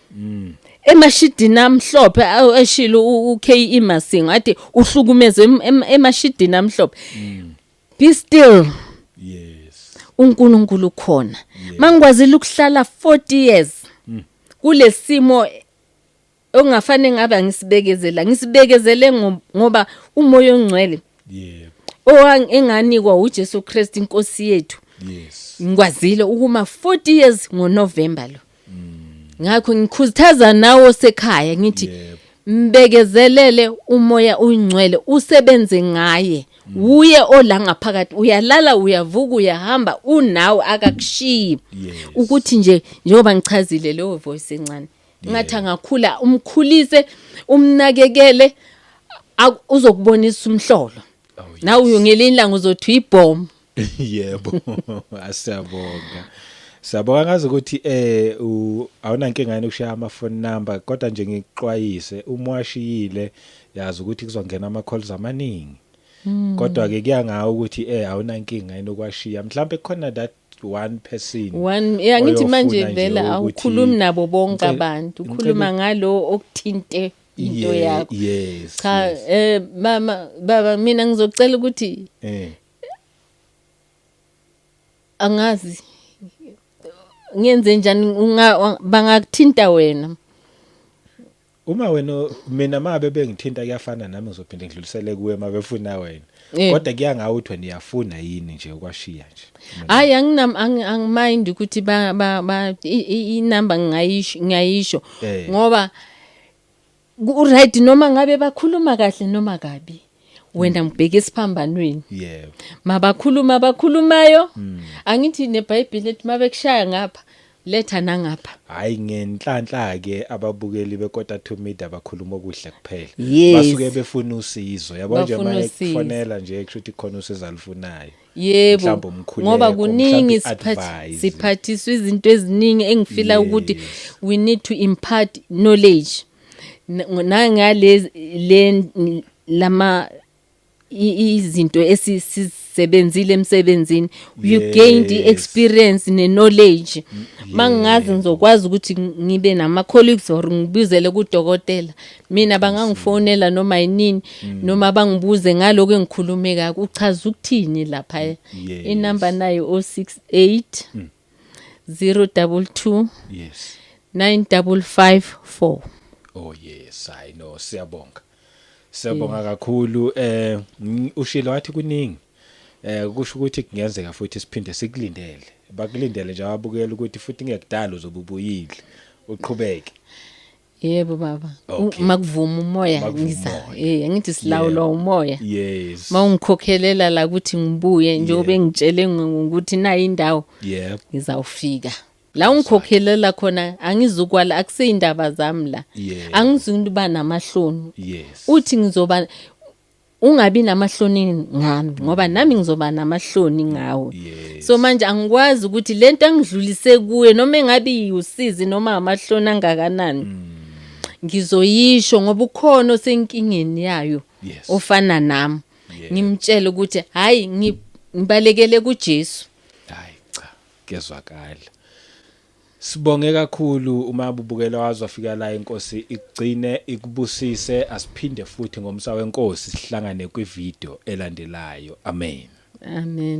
emashidini amhlophe, eshilo uKE Masingo athi uhlukumeze emashidini amhlophe, be still. UNkulunkulu ukhona. Mangikwazile ukuhlala 40 years kulesimo ongafanele ngabe angisibekezela, ngisibekezele ngoba umoya ongcwele owanganikwa uJesu Kristu inkosi yethu, ngikwazile ukuma 40 years ngoNovember lo. Ngakho ngikhuthaza nawo sekhaya ngithi mbekezelele, umoya uyingcwele usebenze ngaye, uye ola ngaphakathi. Uyalala, uyavuka, uyahamba, unawe, akakushiyi. Ukuthi nje njengoba ngichazile leyo voice encane, ngathi angakhula, umkhulise, umnakekele, uzokubonisa umhlolo. Nawe uyongelinye ilanga uzothi uyibhomu. Yebo, asiyabonga, siyabonga. Ngazi ukuthi awunankinga yini ukushaya ama phone number, kodwa nje ngikuxwayise, uma washiyile yazi ukuthi kuzongena ama calls amaningi. Kodwa ke kuya ngawo ukuthi awunankinga yini ukwashiya, mhlawumbe kukhona that one person One, yeah, ngithi manje oyofuna nje vele ukuthi awukhulumi nabo bonke abantu, ukhuluma ngalo okuthinte into yakho. Cha, mama, baba, mina ngizocela ukuthi angazi ngenze njani, bangakuthinta wena. Uma wena, mina mabe bengithinta kuyafana nami, ngizophinde ngidlulisele kuwe mabefuna wena. Kodwa kuya ngawe ukuthi wena uyafuna yini nje ukwashiya nje. Hayi, anginam angimind ukuthi ba ba, ba inamba ngingayisho, ngiyayisho ngoba ku right noma ngabe bakhuluma kahle noma kabi, wena ngibheke esiphambanweni. Mabakhuluma abakhulumayo, angithi neBhayibheli ethi mabekushaya ngapha, letha nangapha. Hayi, ngenhlanhla ke ababukeli beKota 2 Media bakhuluma okuhle kuphela. Basuke befuna usizo, yabo nje. Bafuna usizo. Mayekufonela nje kusho ukuthi khona usizo alufunayo. Yebo. Mhlawumbe umkhuleko, Ngoba kuningi mhlawumbe i-advice. siphathiswa izinto eziningi engifila ukuthi we need to impart knowledge nangale le lama Izinto esisebenzile emsebenzini, you gained i-experience ne-knowledge. Mangingazi ngizokwazi ukuthi ngibe nama-colleagues or ngibizele kudokotela. Mina bangangifonela noma yinini, noma bangibuze ngaloko engikhulume kako, uchaza ukuthini lapha. Inamba nayo 068 022 9554. Oh yes, I know. Siyabonga. Siyabonga kakhulu. Ushilo wathi kuningi. Kusho ukuthi kungenzeka futhi siphinde sikulindele. Bakulindele nje ababukela ukuthi futhi ngekudala uzobubuyile. Uqhubeke. Yebo baba. Makuvuma umoya. Makuvuma Ngiza. umoya. Ngithi silawulwa umoya. Mawungikhokhelela la ukuthi ngibuye, njengoba engitshele ngokuthi nayi indawo, ngizawufika la ungikhokhelela khona. Angizukwala, akuseyindaba zami la. Angizukuba namahloni. Uthi ngizoba, ungabi namahloni ngami ngoba nami ngizoba namahloni ngawe. So manje angikwazi ukuthi lento angidlulise kuye, noma engabe iwusizi noma amahloni angakanani, ngizoyisho ngoba ukhona osenkingeni yayo ofana nami. Ngimtshele ukuthi hayi, ngibalekele kuJesu. Hayi cha, kuyezwakala. Sibonge kakhulu uma bubukela wazi wafika la. Inkosi ikugcine, ikubusise. Asiphinde futhi ngomsa wenkosi sihlangane kwivideo elandelayo. Amen. Amen.